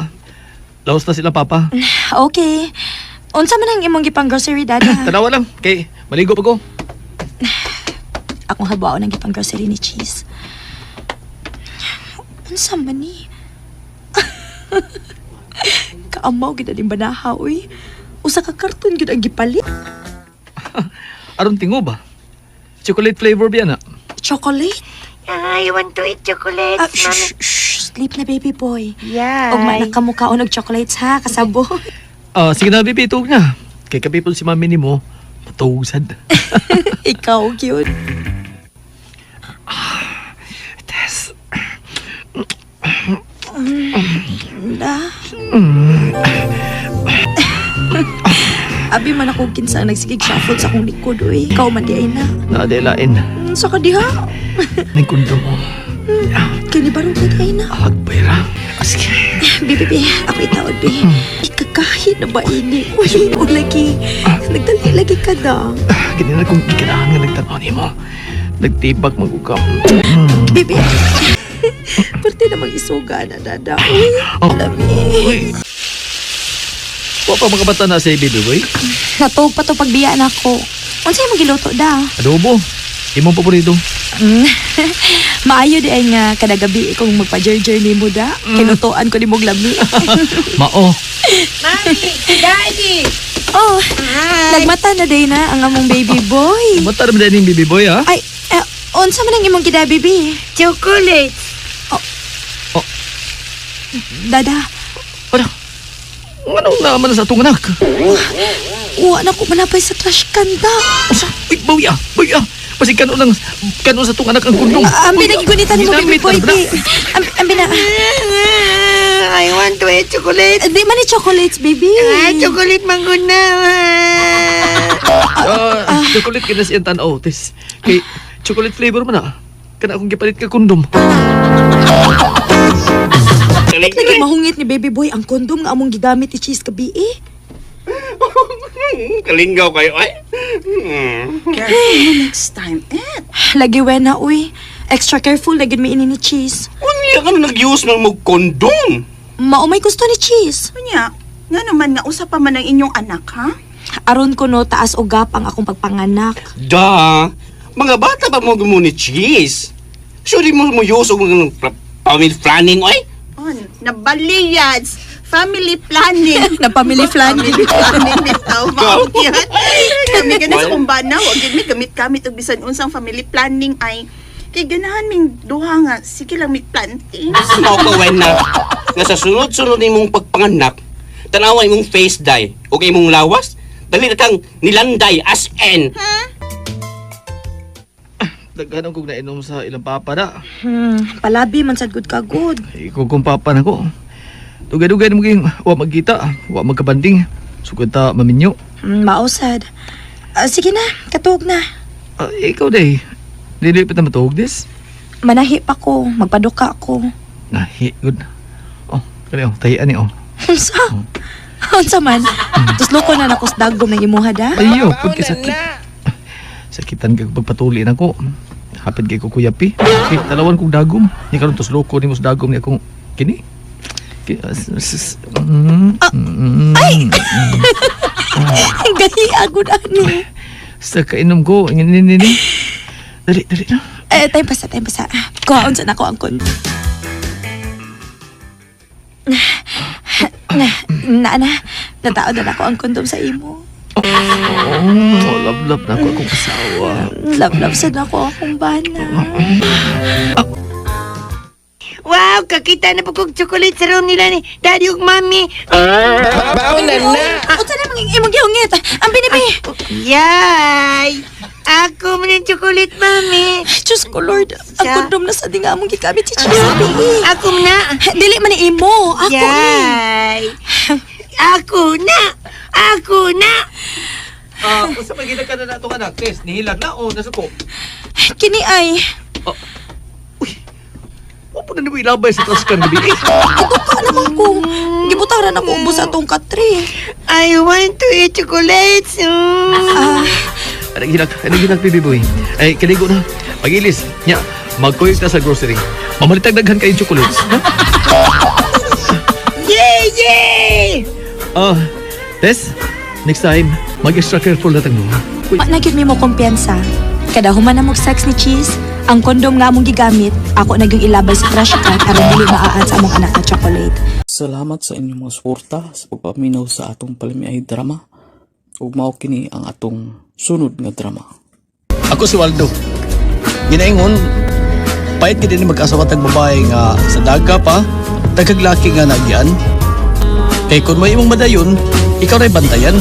Laos na sila papa. Okay. Unsa man ang imong gipang grocery, dada? Tanawa lang. Kay maligo pa ko. Akong habaon ang gipang grocery ni Cheese. Unsa man ni? Kaamaw gid ang banaha, uy. Usa ka karton gid ang gipalit. Aron tingo ba? Chocolate flavor biya na. Chocolate? I want to eat chocolates, Ah, shh, shh, shh. Sleep na, baby boy. Yay! Ug man og chocolates ha, kasabo. Ah, sige na baby, tuog na. Kay kapipol si mami nimo, matuog sad. Ikaw cute. Tess. Da. Abi man ako kinsa ang nagsigig shuffle sa akong likod, uy. Ikaw man di ay na. Naadelain. Sa ka diha. Ning kondom mo. Kini barong ka di ay na. Agbay ra. Ah, sige. Bi, bi, bi. Ako itaod, bi. Ikakahit na ba ini? Uy, o lagi. Nagdali lagi ka da. Ganyan na kung gikanahan nga nagtanaw nimo. Nagtibak magukam. Bi, bi. Pwerte namang isuga na, dada. Uy, Oh. lami. Uy. Wa pa makabata na si baby boy. Natuog pa to pagbiya na ako. Unsay mo giluto da? Adobo. Imong paborito. Maayo di ay nga kada gabi kung magpa-jerjer nimo da. Kinutuan ko nimo og lami. Mao. Mommy! Daddy! Oh, nagmata na day na ang among baby boy. Mata ra man ning baby boy ha. Ay, eh, unsa man ang imong gida, baby? Chocolates! Oh. Dada, Ano? Ano naman sa atong anak? uwa na ko manapay sa trash can da. Usa, uy, bawi ah, bawi ah. Basig kano lang, kano sa atong anak ang kundong. Ah, Ang pinagigunitan nimo, baby Ginamit boy, na ba na? di. Ang bina... I want to eat chocolates! Di man ni chocolates, baby. Ah, chocolate mangguna! Ah, chocolate kina siyang tanaw, tis. Kay, chocolate flavor man ah. Kana akong gipalit ka kondom. Lagi mahungit ni baby boy ang kondom nga among gigamit ni Cheese gabi eh. Kalinggaw kayo, ay. Careful mo next time, Ed. Lagi wena, uy. Extra careful lagi mi ini ni Cheese. Unya ka na nag-use ng mag kondom. Mao may gusto ni Cheese. Unya, Nga naman nga usa pa man ang inyong anak, ha? Aron ko no taas og gap ang akong pagpanganak. Da, mga bata pa mo gumuni cheese. Sure mo mo use og mga family planning oy. On, nabaliyads. Family planning. Na family planning. Family planning bitaw mao yan. Kami gani sa kumbana, wa gid mi gamit-gamit og bisan unsang family planning ay kay ganahan ming duha nga sige lang mig planting. Mao ka wen na. Nga sa sunod-sunod nimong pagpanganak, tanawa imong face dye ug imong lawas, dali na kang nilanday as in. Daghan kong nainom sa ilang papa na. Palabi man sad gud ka good. Ikaw kong papa na ko. Dugay-dugay na maging wa magkita, wa magkabanding. Sugod ta maminyo. Mao sad. Ah, sige na, katuog na. Ah, ikaw day. Dili pa ta matuog des. Manahi pa ko, magpaduka ko. Nahi, good. Oh, kani oh, tahian ni oh. Unsa? Unsa man? Tuslo ko na nako sa dagom ng imuha da. Ayo, pud kay sakit. Sakitan kay pagpatuli na ko. Hapit kay ko Kuya Pi. Okay, talawan kong dagom. Ni karon tuslo ko nimo sa dagom ni akong kini. Ay! Gahi agud ani. Sa kainom ko, ngini ni ni. Dali, dali na. Eh, time pa sa, time pa sa. Kuhaon sa nako ang kon. Na, na, na, nataon na nako ang kondom sa imo. Oh, love love na ako akong asawa. Love, love sad nako akong bana. Wow, kakita na po kong chocolate sa room nila ni Daddy ug Mommy. Baonan na! Unsa na mga imong gihungit? Ang binibi. Yay! Ako man ang chocolate, Mommy. Diyos ko, Lord. Ang Sa- kondom na sa di nga among gigamit si Cheese Bi. Ako na. Dili man ni imo. Ako ni. Yay! Ako na! Ako na! Ah, unsa man gid ka na natong anak, Tess? Nihilag na o nasuko? Kini ay. Wa po na nimo ilabay sa traskan gabi. Eh, Ituka naman ko. Gibutaran ako ubos sa atong katre. I want to eat chocolates. Ah, Anong hilak, anong hilak, baby boy? Ay, kaligo na. Pagilis. Nya, magkuyog ta sa grocery. Mamalitag daghan kayong chocolates. Ha? Yay! Yay! Ah, Tess, next time, mag-extra careful na tang mo. Uy, wa na gyud mi mo kumpiyansa. Kada human na sex ni Cheese, ang kondom nga among gigamit, ako na gyud ilabay sa trash can aron dili maaan sa among anak na chocolate. Salamat sa inyong mga suporta sa pagpaminaw sa atong palamiay drama. Ug mao kini ang atong sunod nga drama. Ako si Waldo. Ginaingon, pahit ka din mag-asawa tag babae nga sa daga pa, daghang laki nga nagyan. Kay kung may imong madayon, ikaw ray bantayan.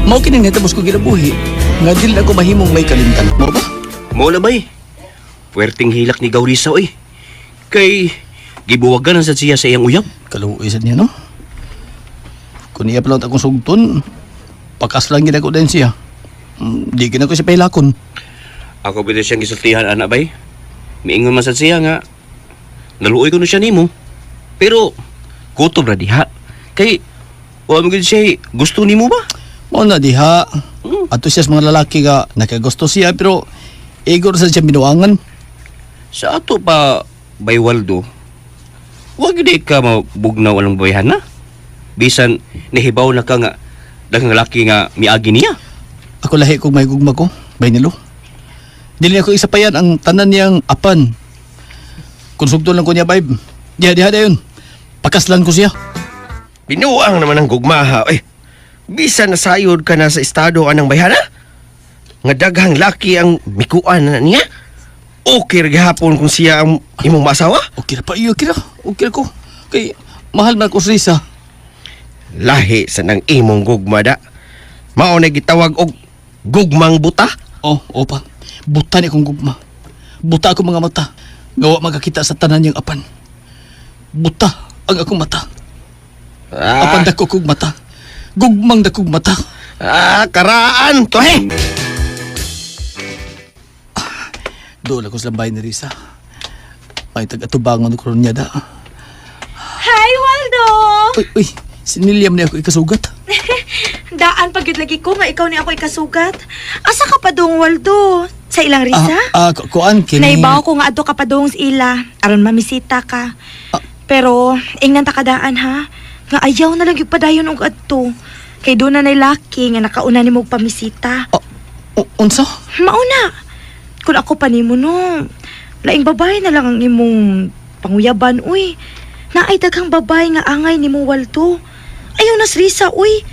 Mao kini nahitabo ko ginabuhi, nga dili ako mahimong may kalimtan. Mo ba? Mo na bay. Puwerteng hilak ni Gaurisa oy. Kay gibuwagan na sad siya sa iyang uyab. Kaluoy sad niya, no? Kung iya pala akong sugton, pakaslang gid ako din siya. Di gid ako siya pahilakon. Ako pwede siyang gisultihan anak bay. Miingon man sad siya nga naluoy ko no siya nimo. Pero kutob ra diha. Kay wa man gud siya gusto nimo ba? Mao na diha. Ato siya sa mga lalaki nga nakagusto siya pero igor sa siya binuangan. Sa ato pa bay Waldo. Wa gid ka mabugnaw anang bayhan na. Bisan nahibaw na ka nga daghang lalaki nga miagi niya. Ako lahi kog may gugma ko, bay nilo. Dili ako isa pa yan ang tanan niyang apan. Kung sugton lang ko niya, babe. Diha, diha dayon. Pakaslan ko siya. Binuang naman ang gugmaha. Eh, bisan nasayod ka na sa estado anang bayhana. Nga daghang laki ang mikuan na niya. Okay ra gihapon kung siya ang imong maasawa. Okay ra pa, iyo, okay ra. Okay ra ko. Kay, mahal man ko si Risa. Lahi sa nang imong gugma da. Mao na gitawag og gugmang buta. Oh, opa. Buta ni akong gugma. Buta ako mga mata. Gawa magkakita sa tanan niyang apan. Buta ang akong mata. Ah, Apan dako kog mata. Gugmang dakog mata. ah, karaan to he. Doon ako sa lambay ni Risa. Ay, tag-atubangon ko ron niya da. Hi Waldo. Uy, uy, siniliam niya ako ikasugat. Daan pag gyud lagi ko nga ikaw ni ako ikasugat. Asa ka pa dong Waldo? Sa ilang Risa? Ah, kuan, kini... Naibaw ko nga adto ka pa dong sa ila aron mamisita ka. Ah. Pero ingnan ta kadaan ha. Nga ayaw na lang yung padayon og adto. Kay doon na nay laki nga nakauna nimo og pamisita. Unsa? Mauna. Kung ako pa nimo no, laing babae na lang ang imong panguyaban uy. Naay daghang babae nga angay nimo Waldo. Ayaw na si Risa uy.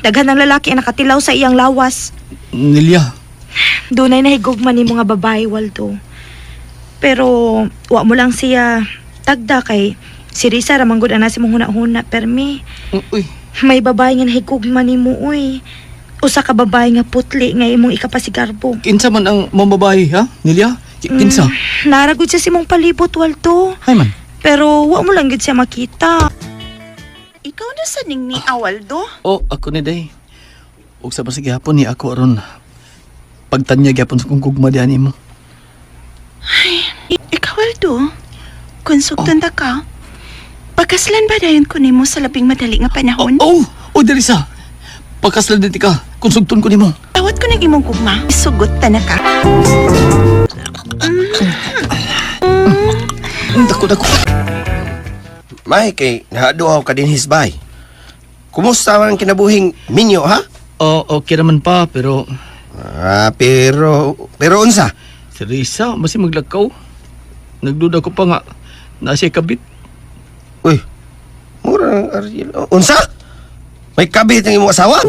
Daghan ng lalaki ang nakatilaw sa iyang lawas. Nilya. Dunay nahigugma nimo nga babae Waldo. Pero wa mo lang siya tagda kay si Risa ra man gud ana si mong huna-huna permi. Uy. May babae nga nahigugma nimo uy. Usa ka babae nga putli nga imong ikapasigarbo. Kinsa man ang mambabae, ha? Nilya? Kinsa? Naragod siya si mong palibot Waldo. Ay man. Pero wa mo lang gid siya makita. Ikaw na sa ning ni Awaldo? Oh, ako ni Day. Ug sa basig gihapon ni ako aron pagtanya gyapon sa kong gugma diha nimo. Ikaw, Aldo. Kung sugton ta ka, pagkaslan ba dayon ko nimo sa labing madali nga panahon? Oh, oh, diri sa. Pagkaslan din ka, kung sugton ko nimo. Tawad ko ng imong gugma. Sugot ta na ka. Dako dako. May kay nahaduhaw ka din hisbay. Kumusta man ang kinabuhing minyo ha? Oh, okay naman pa, pero Ah, pero pero unsa? si Risa, basi maglakaw. Nagduda ko pa nga na siya kabit. Uy. Mura ng Ariel. Unsa? May kabit ang imong asawa?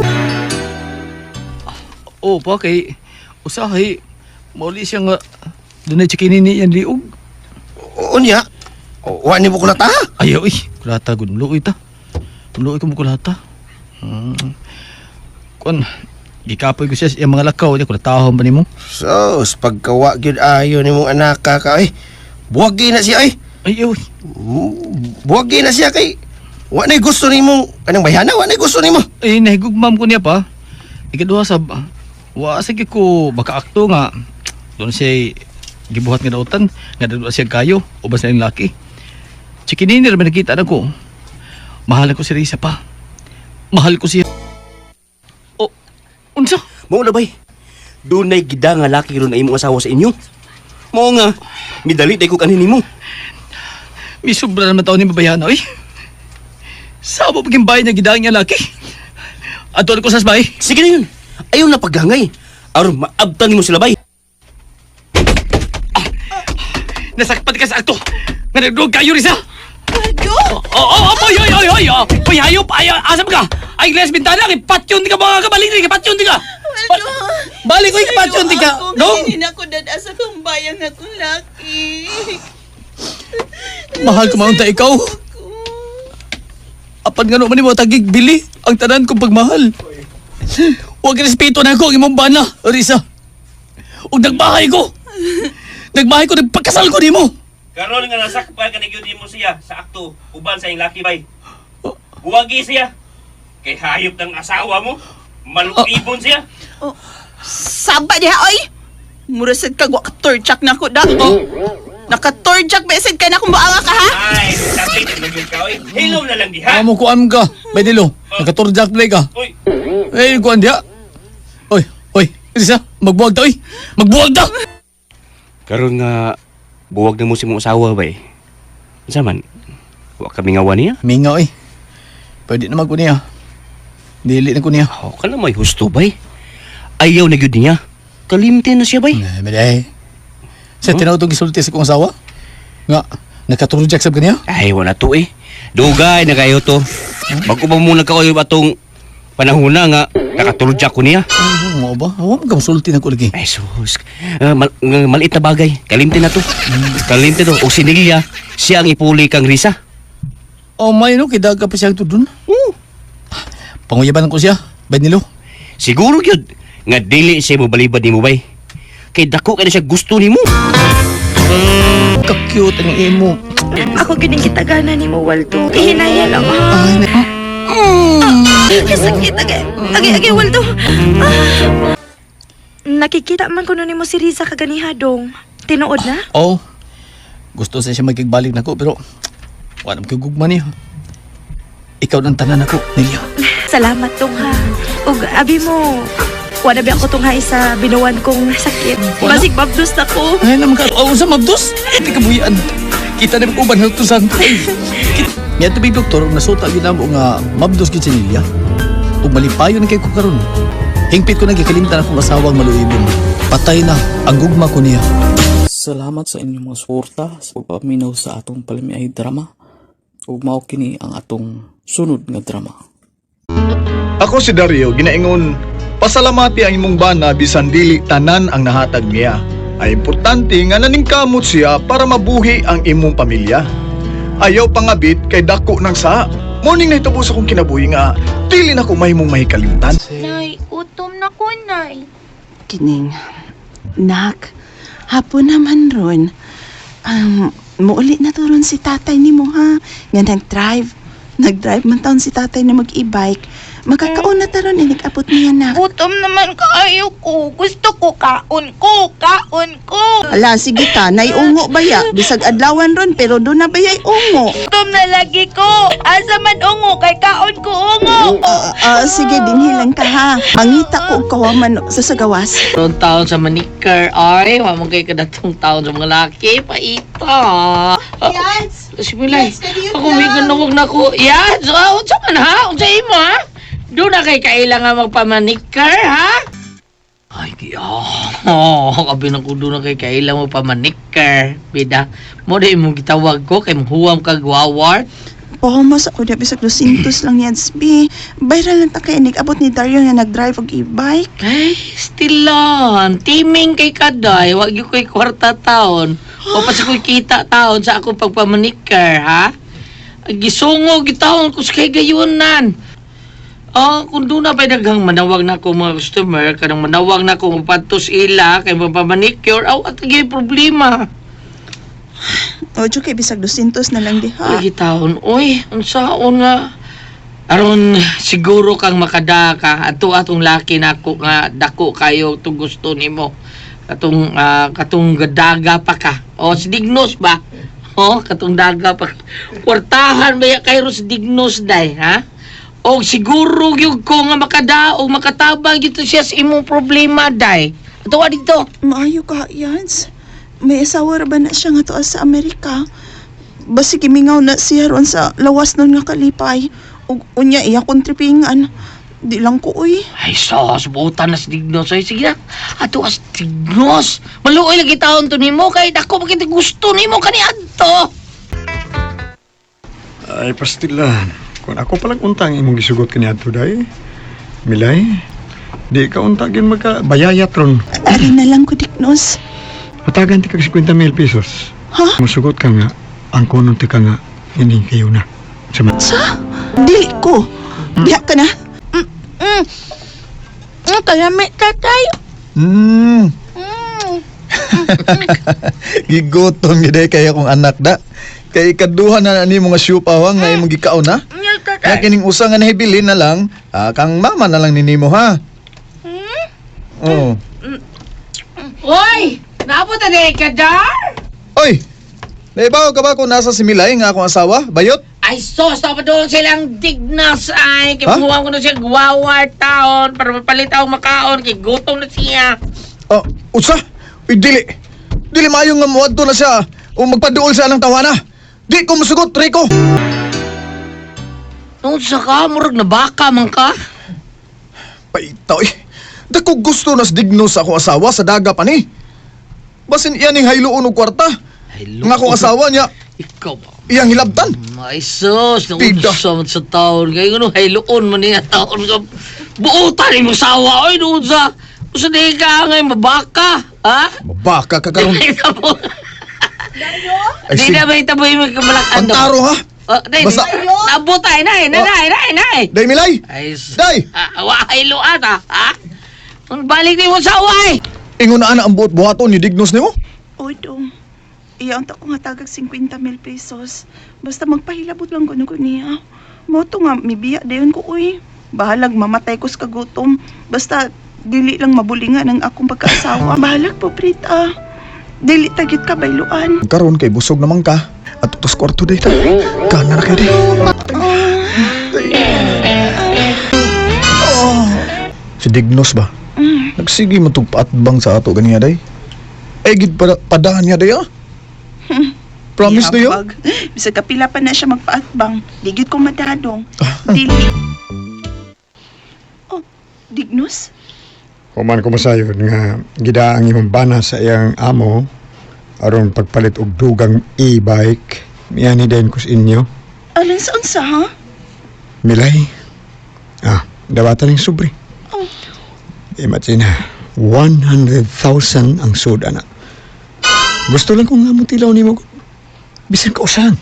Oh, pa kay usahay mauli siya nga dunay chikinini ni iyang liog. Unya? Wa ni mo kulata? Ayaw eh, kulata gud mluoy ta. Mluoy ko mo kulata. Kuan gikapoy ko siya sa iyang mga lakaw, di kulatahon ba nimo? Sus, pagkawa gyud ayo nimong anak ka ka ay. Buwagi na siya ay. Ay, uy. Buwagi na siya kay wa nay gusto nimo kanang bayhana, wa nay gusto nimo. Ay, nahigugmam ko niya pa. Ikaduha sa wa sige ko baka akto nga doon siya gibuhat nga dautan nga doon siya kayo o basta yung laki. Chikinini ra man nakita na ko. Mahal ko si Risa pa. Mahal ko siya. Oh, unsa? Mao na bay. Dunay gida nga laki ron ay imong asawa sa inyo. Mao nga midali day ko kanin nimo. May sobra naman taon ni babayana, oy. Sabo paging bahay niya gidang niya laki. Ato ko sa bahay. Sige na yun. Ayaw na paghangay. Aron maabtan nimo sila bay. Nasakpan ka sa akto. Nga nagduog kayo, Risa. Waldo! Oo, oh, oh, oy, oy, oy, oy, oh. Oy, hayop, ay, asam ka. Ay, glass bintana, kay patyon di ka mga kabalik di ka, patyon di ka. Waldo! Balik ko, patyon di ka. Dong, Hindi na ko dada sa kumbayan na kong laki. mahal ko maunta ikaw. Apan nga naman mo tagig bili ang tanan kong pagmahal. Huwag respeto na ako ang imong bana, Risa. Ug nagbahay ko. Nagbahay ko, nagpakasal ko nimo. Karon nga nasakpan ka ni mo siya sa akto uban sa iyang laki bay. Buwagi siya. Kay hayop ng asawa mo. Maluibon siya. Saba diha, oy! Mura sad kag wa ka torchak na ko da. Oh. Naka-torchak ba sad ka na kung buanga ka ha? Ay, sakit na gyud ka oy. Hilom na lang diha. Amo ko am ka, Bedilo. Nakaturjak play ka. Uy, Eh, kuan diha. Oy, oy, Risa, magbuwag ta, oy. Magbuwag ta. Karon nga buwag na mo si mong asawa bay. Unsa man? Wa ka mingawa niya? Mingaw, oy. Pwede naman ko niya. Dili na ko niya. Oh, kana may husto bay. Ayaw na gyud niya. Kalimti na siya bay. Eh, bede. Sa tinaw itong gisulti sa kong asawa? Nga, nakaturjak sab kaniya? Ay, wala to eh. Dugay na kayo to. Bago pa muna ka atong panahon na nga nakatulog ko niya. Ano mo ba? Huwag mo sulti na ko lagi. Ay, sus. Nga maliit na bagay. Kalimti na to. Kalimti to. O sinilya, siya ang ipuli kang Risa. Oh, may no, kidag ka pa siya ito dun. Panguyaban ko siya, Benilo. Siguro yun. Nga dili siya mo balibad ni mo bay. Kay dako kay na siya gusto nimo. Ka-cute ang imo. Ako gining kitagana nimo Waldo. Ihinaya lang ha. Ay, na. Sakit agay. Agay agay Waldo. Ah. Nakikita man kuno nimo si Riza kaganiha dong. Tinuod na? Oh, gusto sa siya magigbalik na ko, pero wala mo gugma niya. Ikaw ng tanan ako, Nilya. Salamat tong ha. Ug abi mo, wala ba ako tong ha sa binuwan kong sakit. Wala? Basig babdos na ko. Ay, naman ka. Oh, sa mabdos. Hindi ka buyan. Kita na uban na to sa Niadto mi doktor ug nasuta gyud namo nga mabdos gyud si Lilia. Ug malipayon kay ko karon. Hingpit ko nagikalimtan akong asawang maluibon. Patay na ang gugma ko niya. Salamat sa inyong mga suporta sa pagpaminaw sa atong palamiay drama. Ug mao kini ang atong sunod nga drama. Ako si Dario, ginaingon, pasalamati ang imong bana bisan dili tanan ang nahatag niya. Ay importante nga naningkamot siya para mabuhi ang imong pamilya. Ayaw pangabit kay dako ng sa. Morning na itubos akong kinabuhi nga dili na ko mahimong mahikalimtan. Nay, utom na ko, Nay. Kining, nak, hapon naman ron. Muuli na to ron si tatay ni mo ha, nga nag-drive. Nag-drive man taon si tatay na mag-e-bike. Makakaon na taron inig-abot niya nak. Gutom naman kaayo ko. Gusto ko kaon ko, kaon ko. Ala, sige ka, naiungo ba ya? Bisag adlawan ron, pero doon na ba ya'y ungo? Gutom na lagi ko. Asa man ungo kay kaon ko ungo. Sige, dinhilan ka ha. Mangita ko og kawaman sa sagawas. Ron taon sa manikar, ay, wa man kay kadatong taon sa mga laki, paita. Yes! Similay, Yes, kadiyo ako may ganawag na ko. Yan, so, unsa man ha? Unsa imo ha? Doon na kay kailangan magpamanikar, ha? Ay, di, oh, kabi na ko doon na kay kailangan magpamanikar. Bida, mo di imong gitawag ko, kay huwam kag wawar. Pahumas ako na bisag 200 lang yan, B. Viral lang ta kay abot ni Dario nga nag-drive og e-bike. Ay, stilon. Timing kay kaday. Wag yung ko'y kwarta taon. O pa sa ko'y kita taon sa akong pagpamanikar, ha? Gisungo gitaon ko sa kay gayunan. Oh, kung doon na pa'y daghang manawag na ako mga customer, kanang manawag na ako mapatos ila, kay mapamanicure, aw, at kay problema. Ojo kay bisag 200 na lang diha. Lagi taon, oy, unsaon nga. Aron siguro kang makadaka ato atong laki nako nga dako kayo to gusto nimo. Katong katong gadaga pa ka. O si Dignos ba? O katong daga pa. Kwartahan ba ya kay ro si Dignos day, ha? O siguro gyud ko nga makadaog makatabang gyud to siya sa imong problema day. Ato wa dito. Maayo ka, Yans. May asawa ra ba na siya nga tuwa sa Amerika? Basig gimingaw na siya ron sa lawas nun nga kalipay. Ug unya iya kong tripingan. Di lang ko, uy. Ay, sos, butan na si Dignos. Ay, sige na. Ato as Dignos. Maluoy lagi taon to nimo kay dako pa kita gusto nimo kani adto. Ay, pastilan. Kung ako palang untang imong gisugot kaniadto day. Milay, di ka unta gyud magka bayayat ron. Ari na lang ko, Diknos. Hatagan ti kag 50 mil pesos. Ha? Musugot ka nga, ang kunon ti ka nga, ining kayo na. Sama. Sa? Dili ko. Diha ka na. Kalami tatay. Gigutom gid ay kay akong anak da. Kay ikaduha na na ni mga siupaw nga imong gikaon ha. Tatay. Nga kining usa nga nahibilin na lang, kang mama na lang ni nimo ha. Oh. Oy, naabot na di ka dar. Oy. Naibaw ka ba kung nasa si Milay nga akong asawa? Bayot? Ay, sos, dapat doon silang Dignos ay. Kay Ha? buwang ko na siya guwawar taon para mapalit ako makaon kay gutom na siya. Oh, usa? Uy, dili. Dili maayo nga muadto na siya o magpaduol siya ng tawana. Di ko musugot, Rico. Nung sa ka, murag na baka man ka. Paita, eh. Dako gusto nas digno sa akong asawa sa daga pa ni. Basin iyan ning hayloon og kwarta. Nga akong asawa niya, Ikaw ba? iyang hilabtan. Ay, sus, Pida. naunsa man sa taon. Kaya nga hayloon man niya taon. Buutan ni mo sawa, oy, doon sa... Sa di ka ngayon, mabaka, ha? Mabaka ka karon. Di na po. Ay, Di sige. na ba ito mo yung kamalakan Pantaro ha. Oh, day, Basta- Nabot ay, nay, nay, nay, nay, nay. Day Milay. Ay, sus. Day. Ah, wa, hayloan, ha? Ha? Ang balik ni mo sawa, eh. Ingon na ana ang buot buhaton ni Dignos nimo. Oy, dong. Iya unta ko nga tagag 50 mil pesos. Basta magpahilabot lang ko ko niya. Mo to nga mibiya dayon ko uy. Bahalag mamatay ko sa kagutom. Basta dili lang mabulingan ang akong pagkaasawa. Bahalag po, Prita. Dili tagit ka bayluan. Karon kay busog naman ka. At utos kwarto day ta. Kana na kay day. Oh. Si Dignos ba? Nagsige man tug paatbang sa ato ganiya day. Ay gid padahan niya day ah. Promise na yun? Ihabag. Bisag kapila pa na siya magpaatbang. Di gyud ko madadong. Dili. Oh, Dignus? Human ko masayon nga gida ang imong bana sa iyang amo aron pagpalit og dugang e-bike. Miani din ko sa inyo. Alang sa unsa ha? Milay. Ah, dawatan ng sobre. Oh. Imagine na, 100,000 ang suda na. Gusto lang kong nga mo tilaw nimo. Bisan ka usan.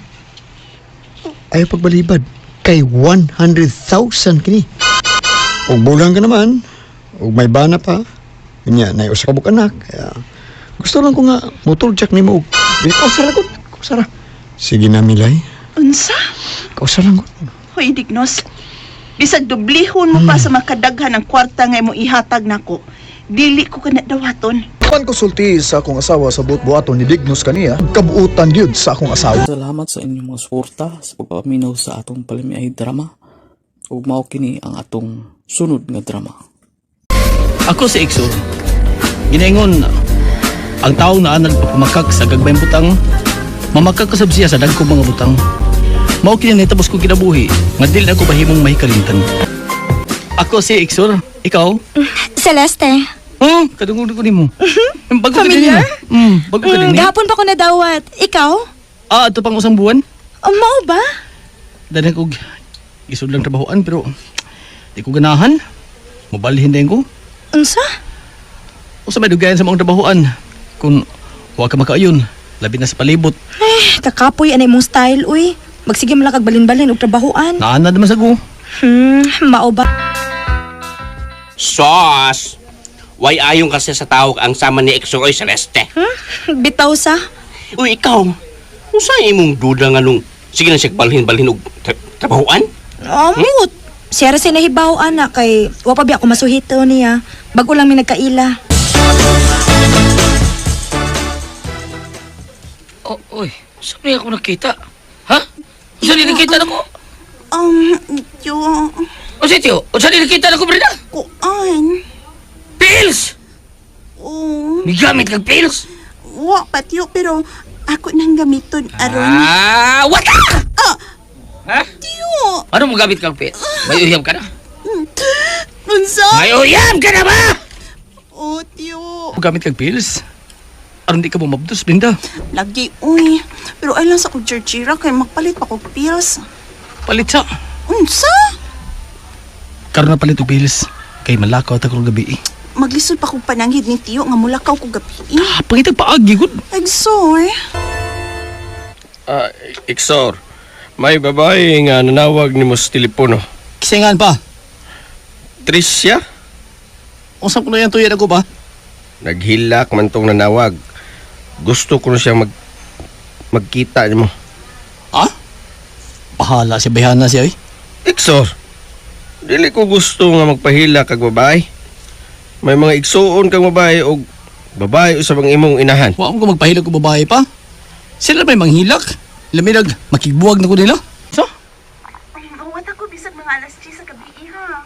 Ayaw pagbalibad. Kay 100,000 kini. Ug bulang ka naman. Ug may bana pa. Unya, nay usa ka buok anak. Kaya, gusto lang ko nga motor jack nimo og kausara ko. Kausara. Sige na, Milay. Unsa? Kausara ko. Hoy, Dignos. Bisag dublihon mo pa sa makadaghan ang kwarta nga imong ihatag nako. Dili ko kana dawaton. Pan konsulti sa akong asawa sa buot-buhaton ni Dignus kaniya, kabuutan gyud sa akong asawa. Salamat sa inyong mga suporta sa pagpaminaw sa atong palamiay drama. Ug mao kini ang atong sunod nga drama. Ako si Exor. Ginaingon, ang tao na nagpapamakak sa gagmayng butang, mamakak kasab siya sa dagkong mga butang. Mao kini nahitabo ko kinabuhi, nga dili na ako bahimong mahikalintan. Ako si Exor, ikaw? Celeste. Oh, kadungog ko nimo. Bago ka din. Familiar? Bago ka din. Gahapon pa ko nadawat. Ikaw? Ah, ato pang usang buwan. Oh, mao ba? Dahil ko isod lang trabahoan pero di ko ganahan. Mobalhin din ko. Unsa? Usa may dugayan sa maong trabahoan. Kung wa ka makaayon, labi na sa palibot. Eh, kakapoy anay mong style, uy. Magsige mo lang kag balin-balin og trabahoan. Naana naman sa ko. Mao ba? Sos! Way ayon kasi sa tawag ang sama ni Exor oy Celeste. Bitaw sa. Uy, ikaw. Unsa imong duda nga nung sige na siya balhin-balhin og trabahoan? Amot. Siya ra siya nahibaw ana kay wa pa biya ako masuhito niya. Bago lang mi nagkaila. Oh, oy, saan niya ako nakita? Ha? Saan niya nakita na ko? Tiyo, O si Tiyo, o saan niya nakita na ko, Brenda? kuan. Pills! Oh, May gamit kang pills? wa pa tiyo, pero ako nang gamiton aron. Ah, wata! Ah, Ha? tiyo. Ano mo gamit kang pills? May uyab ka na? Unsa? May uyab ka na ba? Oh, tiyo. Gamit kag pills. Aron di ka bumabdos, Brinda. Lagi, uy. Pero ay lang sa kog Georgira kay magpalit pa kog pills. Palit sa. Unsa? Karon na palit og pills. Kay malakaw ta karong gabi. Eh. Maglisod pa kog pananghid ni tiyo nga mulakaw kog gabi. Ah, pangitag paagi gud. Exor. Ah, Exor, may babae nga nanawag nimo sa telepono. Kisingan pa. Tricia, Unsa ko na yan tuyan ako ba? naghilak man tong nanawag. Gusto ko na siya magkita nimo. Ha? Bahala siya, bayhana siya eh. Exor, dili ko gusto nga magpahila kag babae. May mga igsuon kang babae og babae usab ang imong inahan. Wa ko magpahilak og babae pa. Sila may manghilak. Laminag, makigbuwag na ko nila. So, Awat ako bisag mga alas 10 sa gabi ha.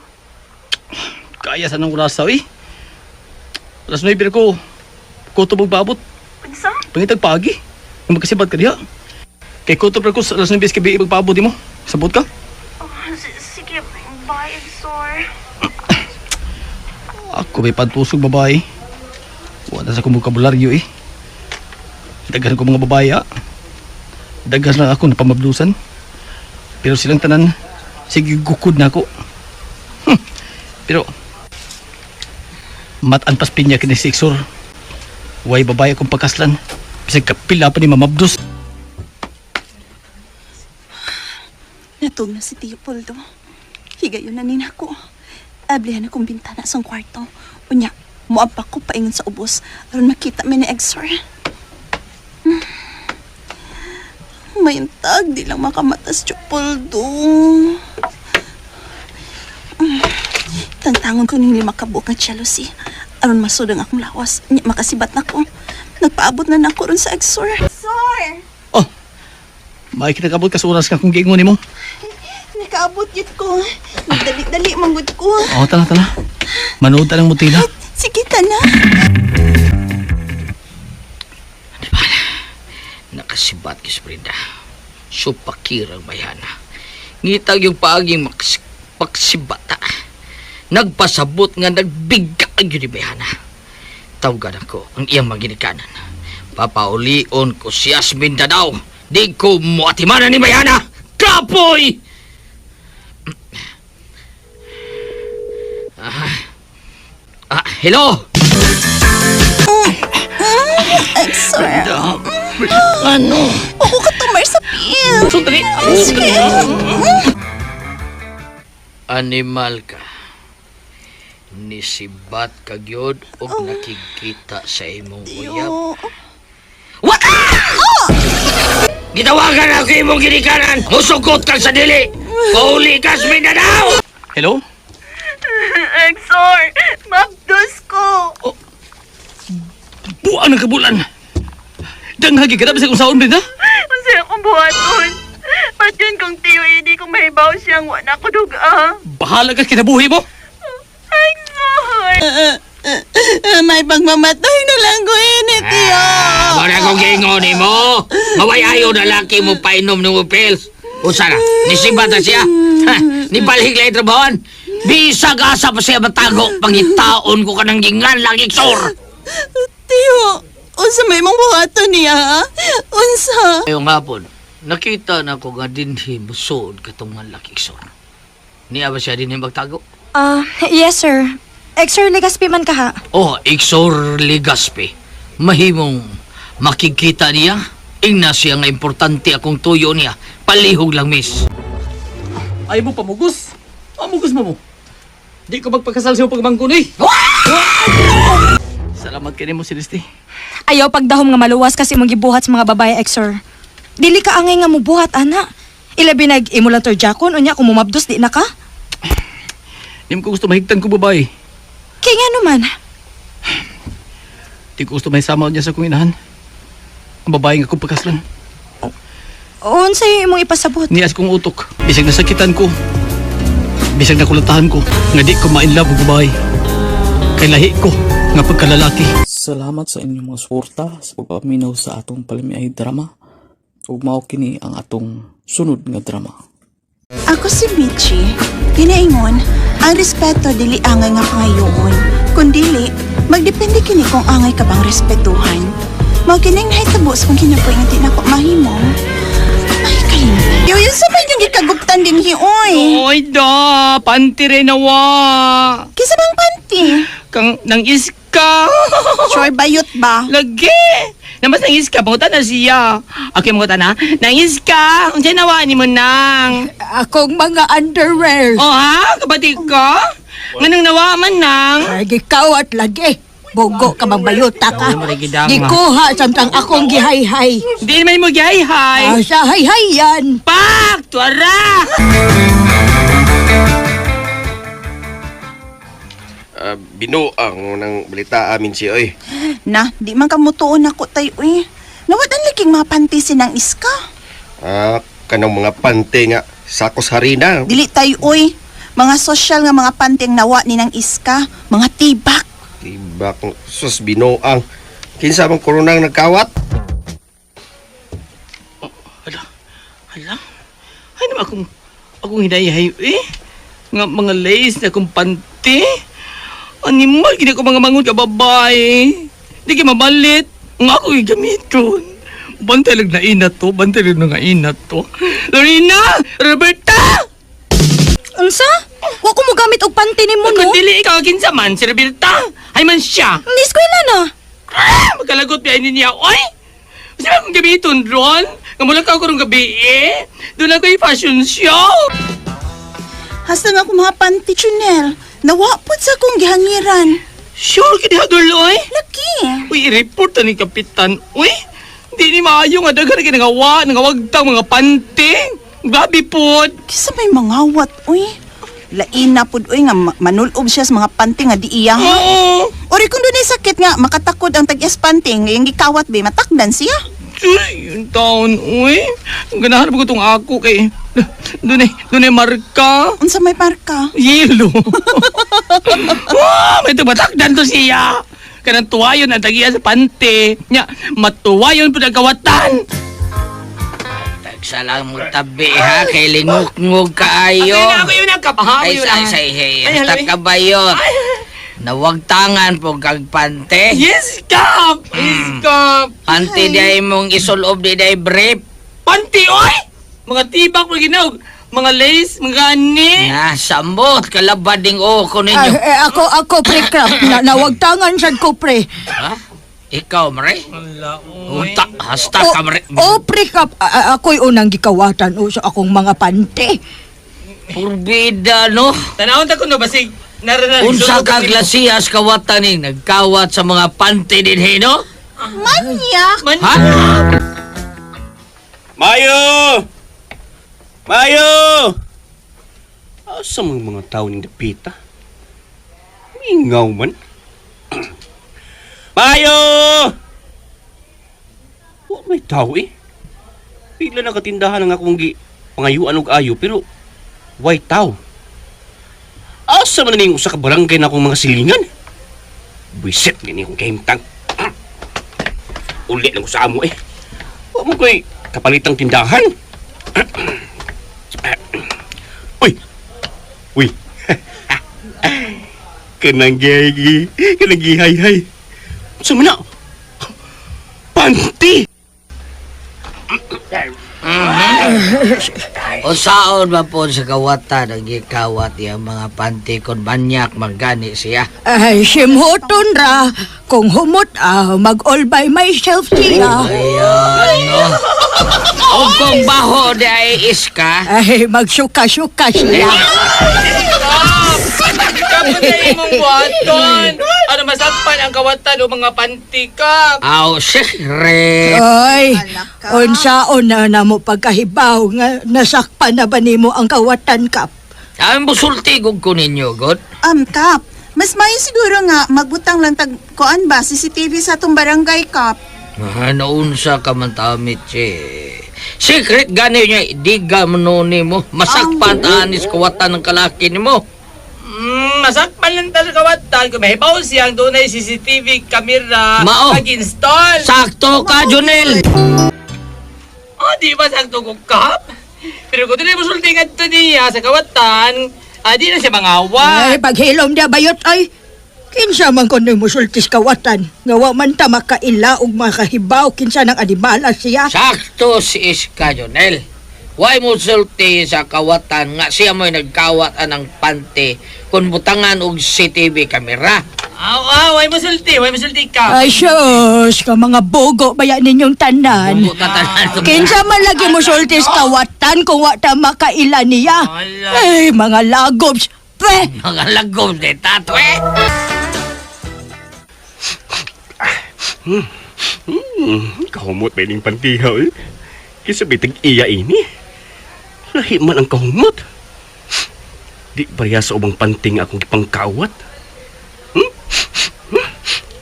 kaya sa nang oras eh. Alas 9 ko, kutob og paabot. Unsa? Pangitag paagi. Kung magkasibat ka diha. Kay kutob ra ko sa alas 9 sa gabi magpaabot nimo. Sabot ka? Oh, sige, bye Exor. Ako may pantusog babae. Wala sa akong bokabularyo eh. Daghan ko mga babae ah. Daghan lang ako napamabdusan. Pero silang tanan, sige gukod na ako. Pero, matan pas pinya kini si Iksor. Way babae akong pagkaslan. Bisag kapila pa ni mamabdos. Natug na si Tio Poldo. Higayon na nina ko. Ablihan akong bintana sa kwarto. Unya, muabak ko paingon sa ubos aron makita mi ni Exor. Mayantag, di lang makamatas, Tio Poldo. Tangtangon ko ning 5 ka buok nga jealousy. Aron masud ang akong lawas. Unya, makasibat na ko. Nagpaabot na nako ron sa Exor. Exor! Oh, may kinakabot ka sa oras ka kung giingon nimo. Nakaabot yun ko. Nagdali-dali, manggod ko. Oh, tala, tala. Manood ta ng mutila. Sige, tana. Nakasibat kis Brenda. Supakir ang bayhana. Ngitag yung paaging paksibata. Nagpasabot nga nagbiga ang yun ni bayhana. Tawagan ako ang iyang maginikanan. Papaulion ko si Yasmin Dadaw. Di ko muatimanan ni bayhana. Kapoy! Hello? Exor. Ano? Ako ka tumar sa pil. Sundali. Animal ka. Nisibat ka gyud og nakikita sa imong uyab. Yo. What? Gitawagan ako imong ginikanan. Musugot kang sa dili. Pauli ka sa Mindanao. Hello? Exor, mabdos ko. Buang ng kabulan. Danghagi ka na bisag unsaon Brenda? Unsa akong buhaton? Ba't yun kung tiyo hindi ko mahibaw siyang wala ko duga? Bahala ka kinabuhi mo. Exor! May pagmamatay na lang ko ini, tiyo. Wala kong gingon nimo. Maway ayo na laki mo painom ng pills. Usa na, nisibat na siya. Ha, nibalik lang trabahoan. Bisag asa pa siya matago. Pangitaon ko ka ng gingan lagi sor. Tiyo, unsa may mong buhaton niya, ha? Unsa? Ngayong hapon, nakita na ko nga dinhi musuod katong nga laki sor. Niya ba siya dinhi magtago? Yes, sir. Exor Legaspi man ka ha. Oh, Ixor Legaspi. Mahimong makikita niya. Ingna siya nga importante akong tuyo niya. Palihog lang, miss. Ayaw mo pamugos. Pamugos mo mo. Di ko magpakasal sa iyong pagmangkon eh. Salamat kay nimo, Celeste. Ayaw pagdahom nga maluwas kasi imong gibuhat sa mga babae, Exor. Dili ka angay nga mubuhat, ana. Ilabi nag imo lang jakon unya kung mumabdos di na ka. Di mo ko gusto mahigtan ko babae. Kaya nga naman, Di ko gusto mahisama niya sa kong inahan. Ang babae nga akong pagkaslan. unsay imong ipasabot? Nias kong utok. Bisag nasakitan ko. Bisag nakulatahan ko. Nga di ko ma-inlove og babae. Kay lahi ko nga pagkalalaki. Salamat sa inyong mga suporta sa pagpaminaw sa atong palamiay drama. Ug mao kini ang atong sunod nga drama. Ako si Michi. Ginaingon, ang respeto dili angay nga pangayoon. Kung dili, magdepende kini kung angay ka bang respetuhan. Mao kining nahitabo sa kong kinabuhi nga di nako mahimo. Ay, kalimtan. Yo, yun sa may yung gikaguptan din hi, oy. Oy da, panty rin nawa. Kisa bang panty? Kang nang iska. Sure bayot ba? Lagi. Namas nang iska, pangutan na siya. Okay, mangutan na. Nang iska, unsay nawa ni mo nang? Akong mga underwear. Oh ha, kabati ka? Nganong nawa man nang? Ay, gikawat lagi. Bogo ka bang bayuta ka. Ay, marigidang, ma. Gikuha samtang akong gihayhay. Di naman mo gihayhay. Ah, sa hayhay yan. Pak! Tuara! Binuang ng balita amin si oy. Na, di man kamutuon ako tayo, uy. Nawad ang liking mga panty sinang iska. Ah, kanang mga pante nga sakos harina. Dili tayo, uy. Mga sosyal nga mga panty ang nawa ni nang iska. Mga tibak. Tibak sus binuang. Kinsa man koronang nagkawat? Hala, hala. Ay naman akong hinayhay eh. Nga mga lace na akong panty. Animal, gini ko mga mangon ka babae. Di ka mabalit. Nga ako gamiton. Bantay lang na ina to. Bantay lang na nga ina to. Lorena! Roberta! Unsa? Wa ko mo gamit og panty nimo no. Kung dili ikaw kinsa man, si Roberta. Ay man siya. Ni eskwela na. Ah, magkalagot biya niya. Oy! Kasi akong gamiton ron. Nga mula ka ako rong gabi eh. Doon ako yung fashion show. Hasta nga akong mga panty, Chunel. Nawa pod sa akong gihangiran. Sure ka diha, girl, oy. Laki. Uy, i-report na ni Kapitan. Uy, di ni maayo nga daghan kay nangawa, nangawagtang mga pante. Grabe pod. Kisa may mangawat, uy. Lain na pod, uy, nga manulob siya sa mga panty nga di iya, ha? Oo. Ori kung dunay sakit nga, makatakod ang tag-iyas panty, ngayong gikawat be, matakdan siya. Uy, yung taon, uy. Ganahan pa ko tong ako kay... Dunay marka. Unsa may marka? Yelo. Wow, may tumatakdan to siya. Kanang tuwayon ang tagiya sa pante. Nya, matuwayon po ang kawatan. Nagsalang mo tabi ha, kay lingukngog kaayo. Ako yun, ako yun, ang kap. Ako Ay, yun, say, ah. say, hey, Ay, hasta halawin. kabayot. Nawagtangan po kag pante. Yes, Kap! Yes, Kap! Pante di ay mong isulob di ay brief. Panty, oy! Mga tibak, mga ginaw. Mga lace, mga ani. Na, sambot, kalabading oko Ay, ninyo. eh, ako pre Kap, na, nawagtangan sad ko pre. Ha? Ikaw, Mare? Unta, hasta ka, Mare. O pre Kap, ako'y unang gikawatan o sa akong mga pante. Purbida, no? Tanawon ta ko no, basig. Narana, Unsa ka glasiyas kawatan ning nagkawat sa mga pante din no? Manyak! Ha? Mayo! Mayo! Asa mga tao ning dapita? Mingaw man. Mayo! Wa may tao eh. Pila na katindahan ang akong gi pangayuan og ayo pero way tao. Asa man ning usa ka barangay na akong mga silingan? Buisit gini akong kahimtang. Uli lang ko sa amo eh. Wa mo ko'y kapalitang tindahan. Uy! Uy! Kanang gigi, kanang gihay-hay. Sa man na? Panty! Usaon ba po sa kawatan ang gikawat yung mga panty kon manyak manggani siya? Ay, simhoton ra. Kung humot, mag all by myself siya. Ayun, no? O kung baho di ay iska, Ay, magsuka-suka siya. Kapag na imong buhaton. Ano masakpan ang kawatan o mga panty, Kap? aw, sikret. Ay, unsaon na namo pagkahibaw nga nasakpan na ba nimo ang kawatan Kap? Ang busulti gug ko ninyo, god. Kap, mas mayo siguro nga magbutang lang tag kuan ba CCTV sa atong barangay, Kap. Ah, naunsa ka man tamit, che. Secret gani niya, di ka manuni mo. Masakpan anis kawatan ng kalaki nimo. Masakpan lang ta sa kawatan. Kung may hibaw siyang doon ay CCTV camera. Mao. Pag-install. Sakto ka, Junel! Oh, di ba sakto ko, Kap? Pero kung doon ay musulti nga ito niya sa kawatan, di na siya mangawa. Ay, paghilom niya bayot ay. Kinsa man kuno'y musultis kawatan. Nga wa man ta makaila ug makahibaw kinsa nang animala siya. Sakto si Iska, Jonel. Why mo sulti sa kawatan nga siya mo'y nagkawat anang pante kung butangan og CCTV kamera. Aw, aw, way musulti, Kap. Ay, sus, ka mga bogo baya ninyong tanan. Bugo tatanan. Kinsa man lagi musultis kawatan kung wa ta makaila niya. Ala. Ay, mga lagobs. Pe! Mga lagom de tato eh. Kahumot ba ining pantihaw eh? Kisa bitag iya ini. Lahi man ang kahumot. Di pareha sa ubang panting akong gipangkawat. Hmm? Hmm?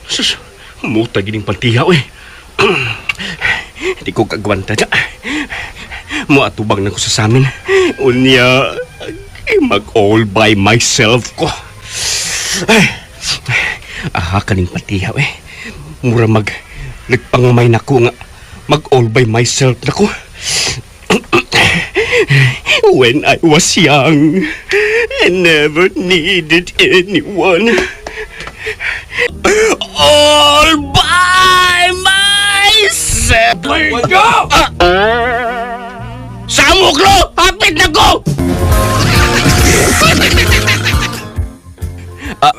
Sus, muta gining pantihaw eh. Di ko kagwanta dya. Muatubang na ko sa samin. Unya, ay, mag all by myself ko. Ay, aha kaning pantihaw eh. Mura mag nagpangumay na ko nga mag all by myself na ko. When I was young, I never needed anyone. All by myself. Go! Ah! Samok lo! Hapit na ko! Ah,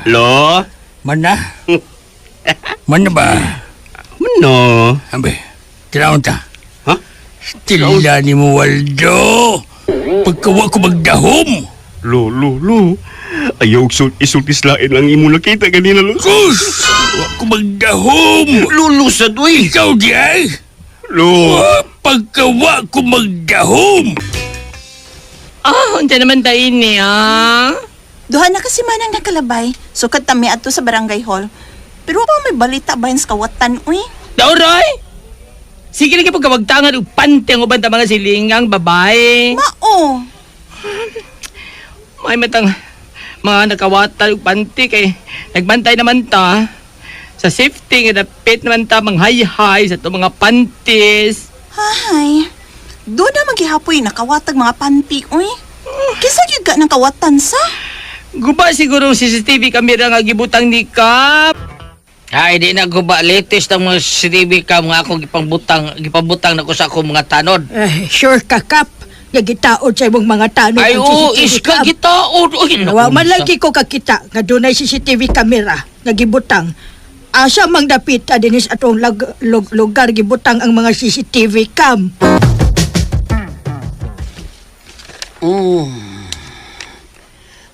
lo? Mana? Mana ba? Mano? Ambe, tinawon ta. Ha? Tila ni mo, Waldo. Pagkawa ko magdahom. Lo, lo, lo. Ayaw isultis lain ang imo nakita ganina, lo. Kus! Wa ko magdahom. Lulusad, uy! Ikaw di ay? Lo! Pagkawa ko magdahom. Ah, unsa naman ta ini, ah? Duha na kasi manang nakalabay. Sukad ta mi adto sa barangay hall. Pero wa may balita bahin sa kawatan, uy. Dauroy! Sige lagi pagkawagtangan og pante ang uban ta mga silingang babae. Mao. May matang mga nakawatan og panty kay nagbantay naman ta sa safety nga dapit naman ta manghayhay sa itong mga panties. Ay, doon na magihapoy nakawatag mga panty, uy. Kisa gyud ka ng kawatan sa? Guba siguro ang CCTV camera nga gibutang ni Kap. Ay, di na guba. Latest ang mga CCTV cam nga ako gipangbutang, gipabutang na ko sa akong mga tanod. Eh, sure ka, Kap. Nga gitaod sa imong mga tanod Ay, ang oo, CCTV iska cam. gitaod. Uy, naku, Wa man sa- lagi ko kakita nga dunay CCTV camera nga gibutang. Asa mang dapita dinis atong lugar gibutang ang mga CCTV cam.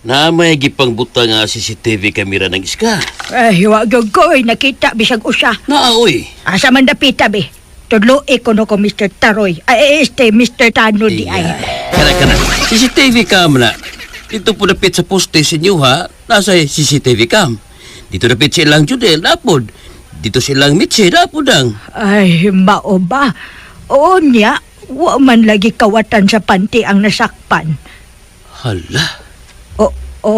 Na may gipangbutang nga CCTV camera ng iska. Ay, wa gyud ko oy, nakita bisag usa. Naa oy. Asa man dapita be? Tudlo ko no ko Mr. Taroy. Ay, este Mr. Tano di ay. Kana kana. CCTV cam na. Dito po dapit sa poste sa inyo ha. Nasa CCTV cam. Dito dapit sa ilang Judel, napod. Dito silang Mitzi, napod ang. Ay, mao ba? Oo niya, wa man lagi kawatan sa panty ang nasakpan. Hala. O,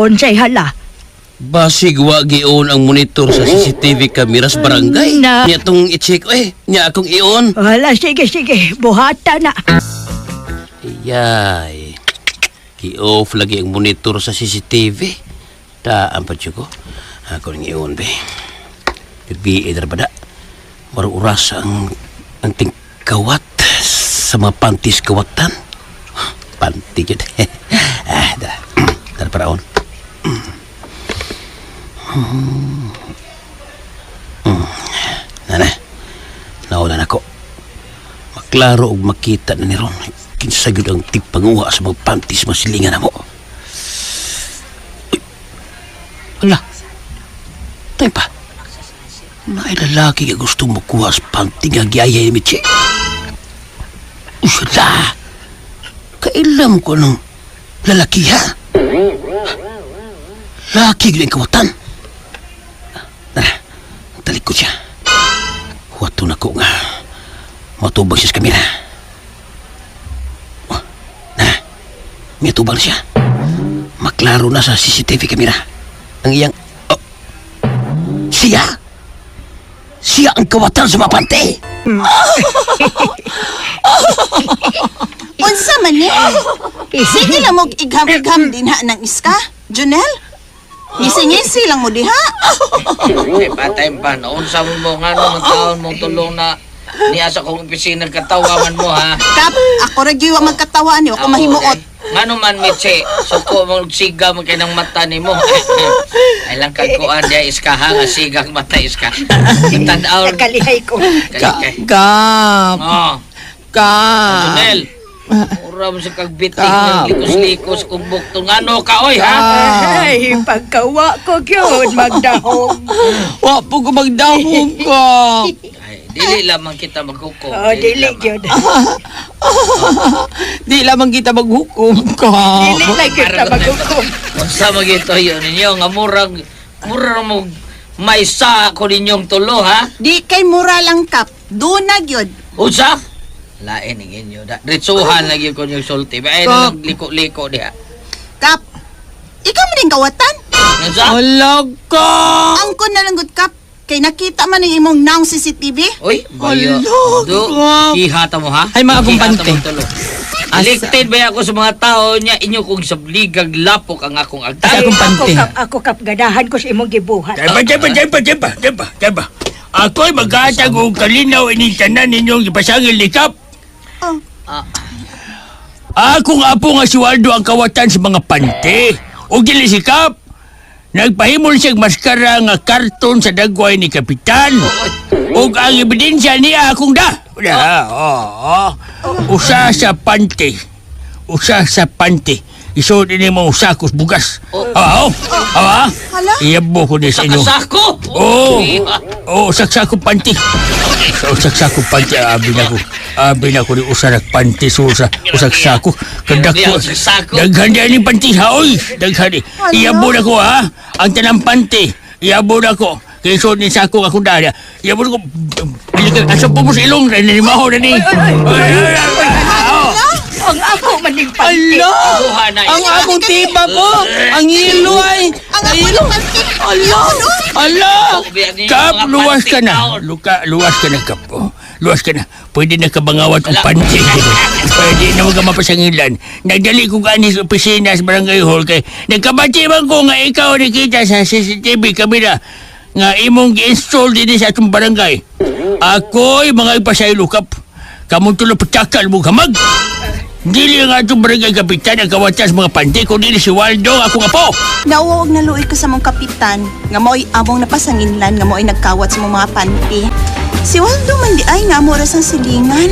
unsay hala. Basig wa gion ang monitor sa CCTV camera sa barangay. Na. Niya tong i-check eh. Niya akong i-on. Hala, sige, sige, buhata na. Ayay. Gi-off lagi ang monitor sa CCTV. Daan pa ko. Ako nang i-on be. Gabi eh, ba da? Maruuras ang tingkawat sa mga pantis kawatan. Panty yun. Ah, dara. Dara paraon. Nana, nauna na ko. Maklaro og makita na ni Ron. Kinsa gyud ang tigpanguha sa mga pantis masilingan na mo. Uy. Hala. Tayo pa. Naay lalaki nga gusto mo kuha sa panty nga giyaya ni Michi. Usala. Kailam ko ng lalaki ha? Laki gyud ang kawatan. Tara, talikod siya. Huwato na ko nga. Matubang siya sa kamera. Oh, na, may tubang siya. Maklaro na sa CCTV kamera. Ang iyang... Oh, siya! Siya ang kawatan sa mapante! Unsa man ni? Sige lang mo igham-igham din ha ng iska. Junel? Ngisi-ngisi lang mo diha. Ay, patay pa. Naunsa mo mo nga nung taon mong tulong na niya sa kong opisina katawa man mo, ha? Kap, ako ra gyud wa magkatawa ni, wa ko mahimuot. Ngano man, Mitche, suko mo siga mo kay ng mata nimo. Ay lang kagkuan diya iska ha, nga sigang mata iska. Tanaw. Nakalihay ko. Kap. Oh. Kap. Junel. Mura mo sa kagbiting ng likos-likos kung buktong ano ka, oy, ha? Ay, pagkawa ko gyud magdahom. Wa po ko magdahom ka. Ay, dili lamang kita maghukom. Oh, dili gyud. Di lamang kita maghukom ka. Dili lang kita maghukom. Unsa magito yun ninyo nga murag murag mo may sa ko ninyong tulo, ha? Di kay mura lang kap. Duna gyud. Unsa? Lain ning inyo. Ritsuhan lagi ko yung sulti. Ay Kap. liko-liko diha. Kap. Ikaw man din kawatan. Unsa? Hala ka. Angkon na lang gud kap. Kay nakita man ang imong naong CCTV. Uy, bayo. Hala, Do, Kap. ihata mo ha? Ay, mga Ihata kumpante. mo tulo. Aliktin ba ako sa mga tao niya inyo kong sabligag lapok ang akong Asa agtay. akong Ako pante. kap, ako kap ganahan ko sa imong gibuhat. Teba, teba, teba, teba, teba, teba. Ako'y maghatag og kalinaw ining tanan ninyong ipasangil ni Kap. Oh. Akong apo nga si Waldo ang kawatan sa mga pante. O dili si Kap. Nagpahimol siyang maskara nga karton sa dagway ni Kapitan. Ug ang ebidensya niya akong da. Da, oo. Usa sa pante. Usa sa pante. Isuod ini mo sakos bugas. Oo. Oo. Hala? Iyabo ko ni sa inyo. Sako! Oo. Oo, saksako panty. Sa saksako panty, abi na ko. Abi na ko ni usa panty so sa usak sako. Kadak ko. Daghan di ni panty ha oy. Daghan di. Iyabo na ko ha. Ang tanang panty. Iyabo na ko. Kay ni sako ako dali. Iyabo na ko. Asa po mo sa ilong ni maho na ni. Ang ako man ning panty. Hala! Kuha na Ang akong tiba po! Ang ilo ay! Ang ako ilo! ng panty. Hala! Hala! Kap, luwas ka na. Luka, luwas ka na, Kap. Oh. Luwas ka na. Pwede na ka bangawat og panty. Pwede na mo ka mapasangilan. Nagdali ko gani sa opisina sa barangay hall kay nagkabati man ko nga ikaw nakita sa CCTV camera nga imong gi-install dinhi sa atong barangay. Ako'y mga ipasaylo kap. Kamong tulo patakal mo kamag. Dili ang atong barangay kapitan ang kawatan sa mga panty kundi si Waldo ang akong apo. Nauwa og naluoy ko sa mong kapitan nga mao'y among napasanginlan nga mao'y nagkawat sa mong mga panty. Si Waldo man di ay nga amo ra sang silingan.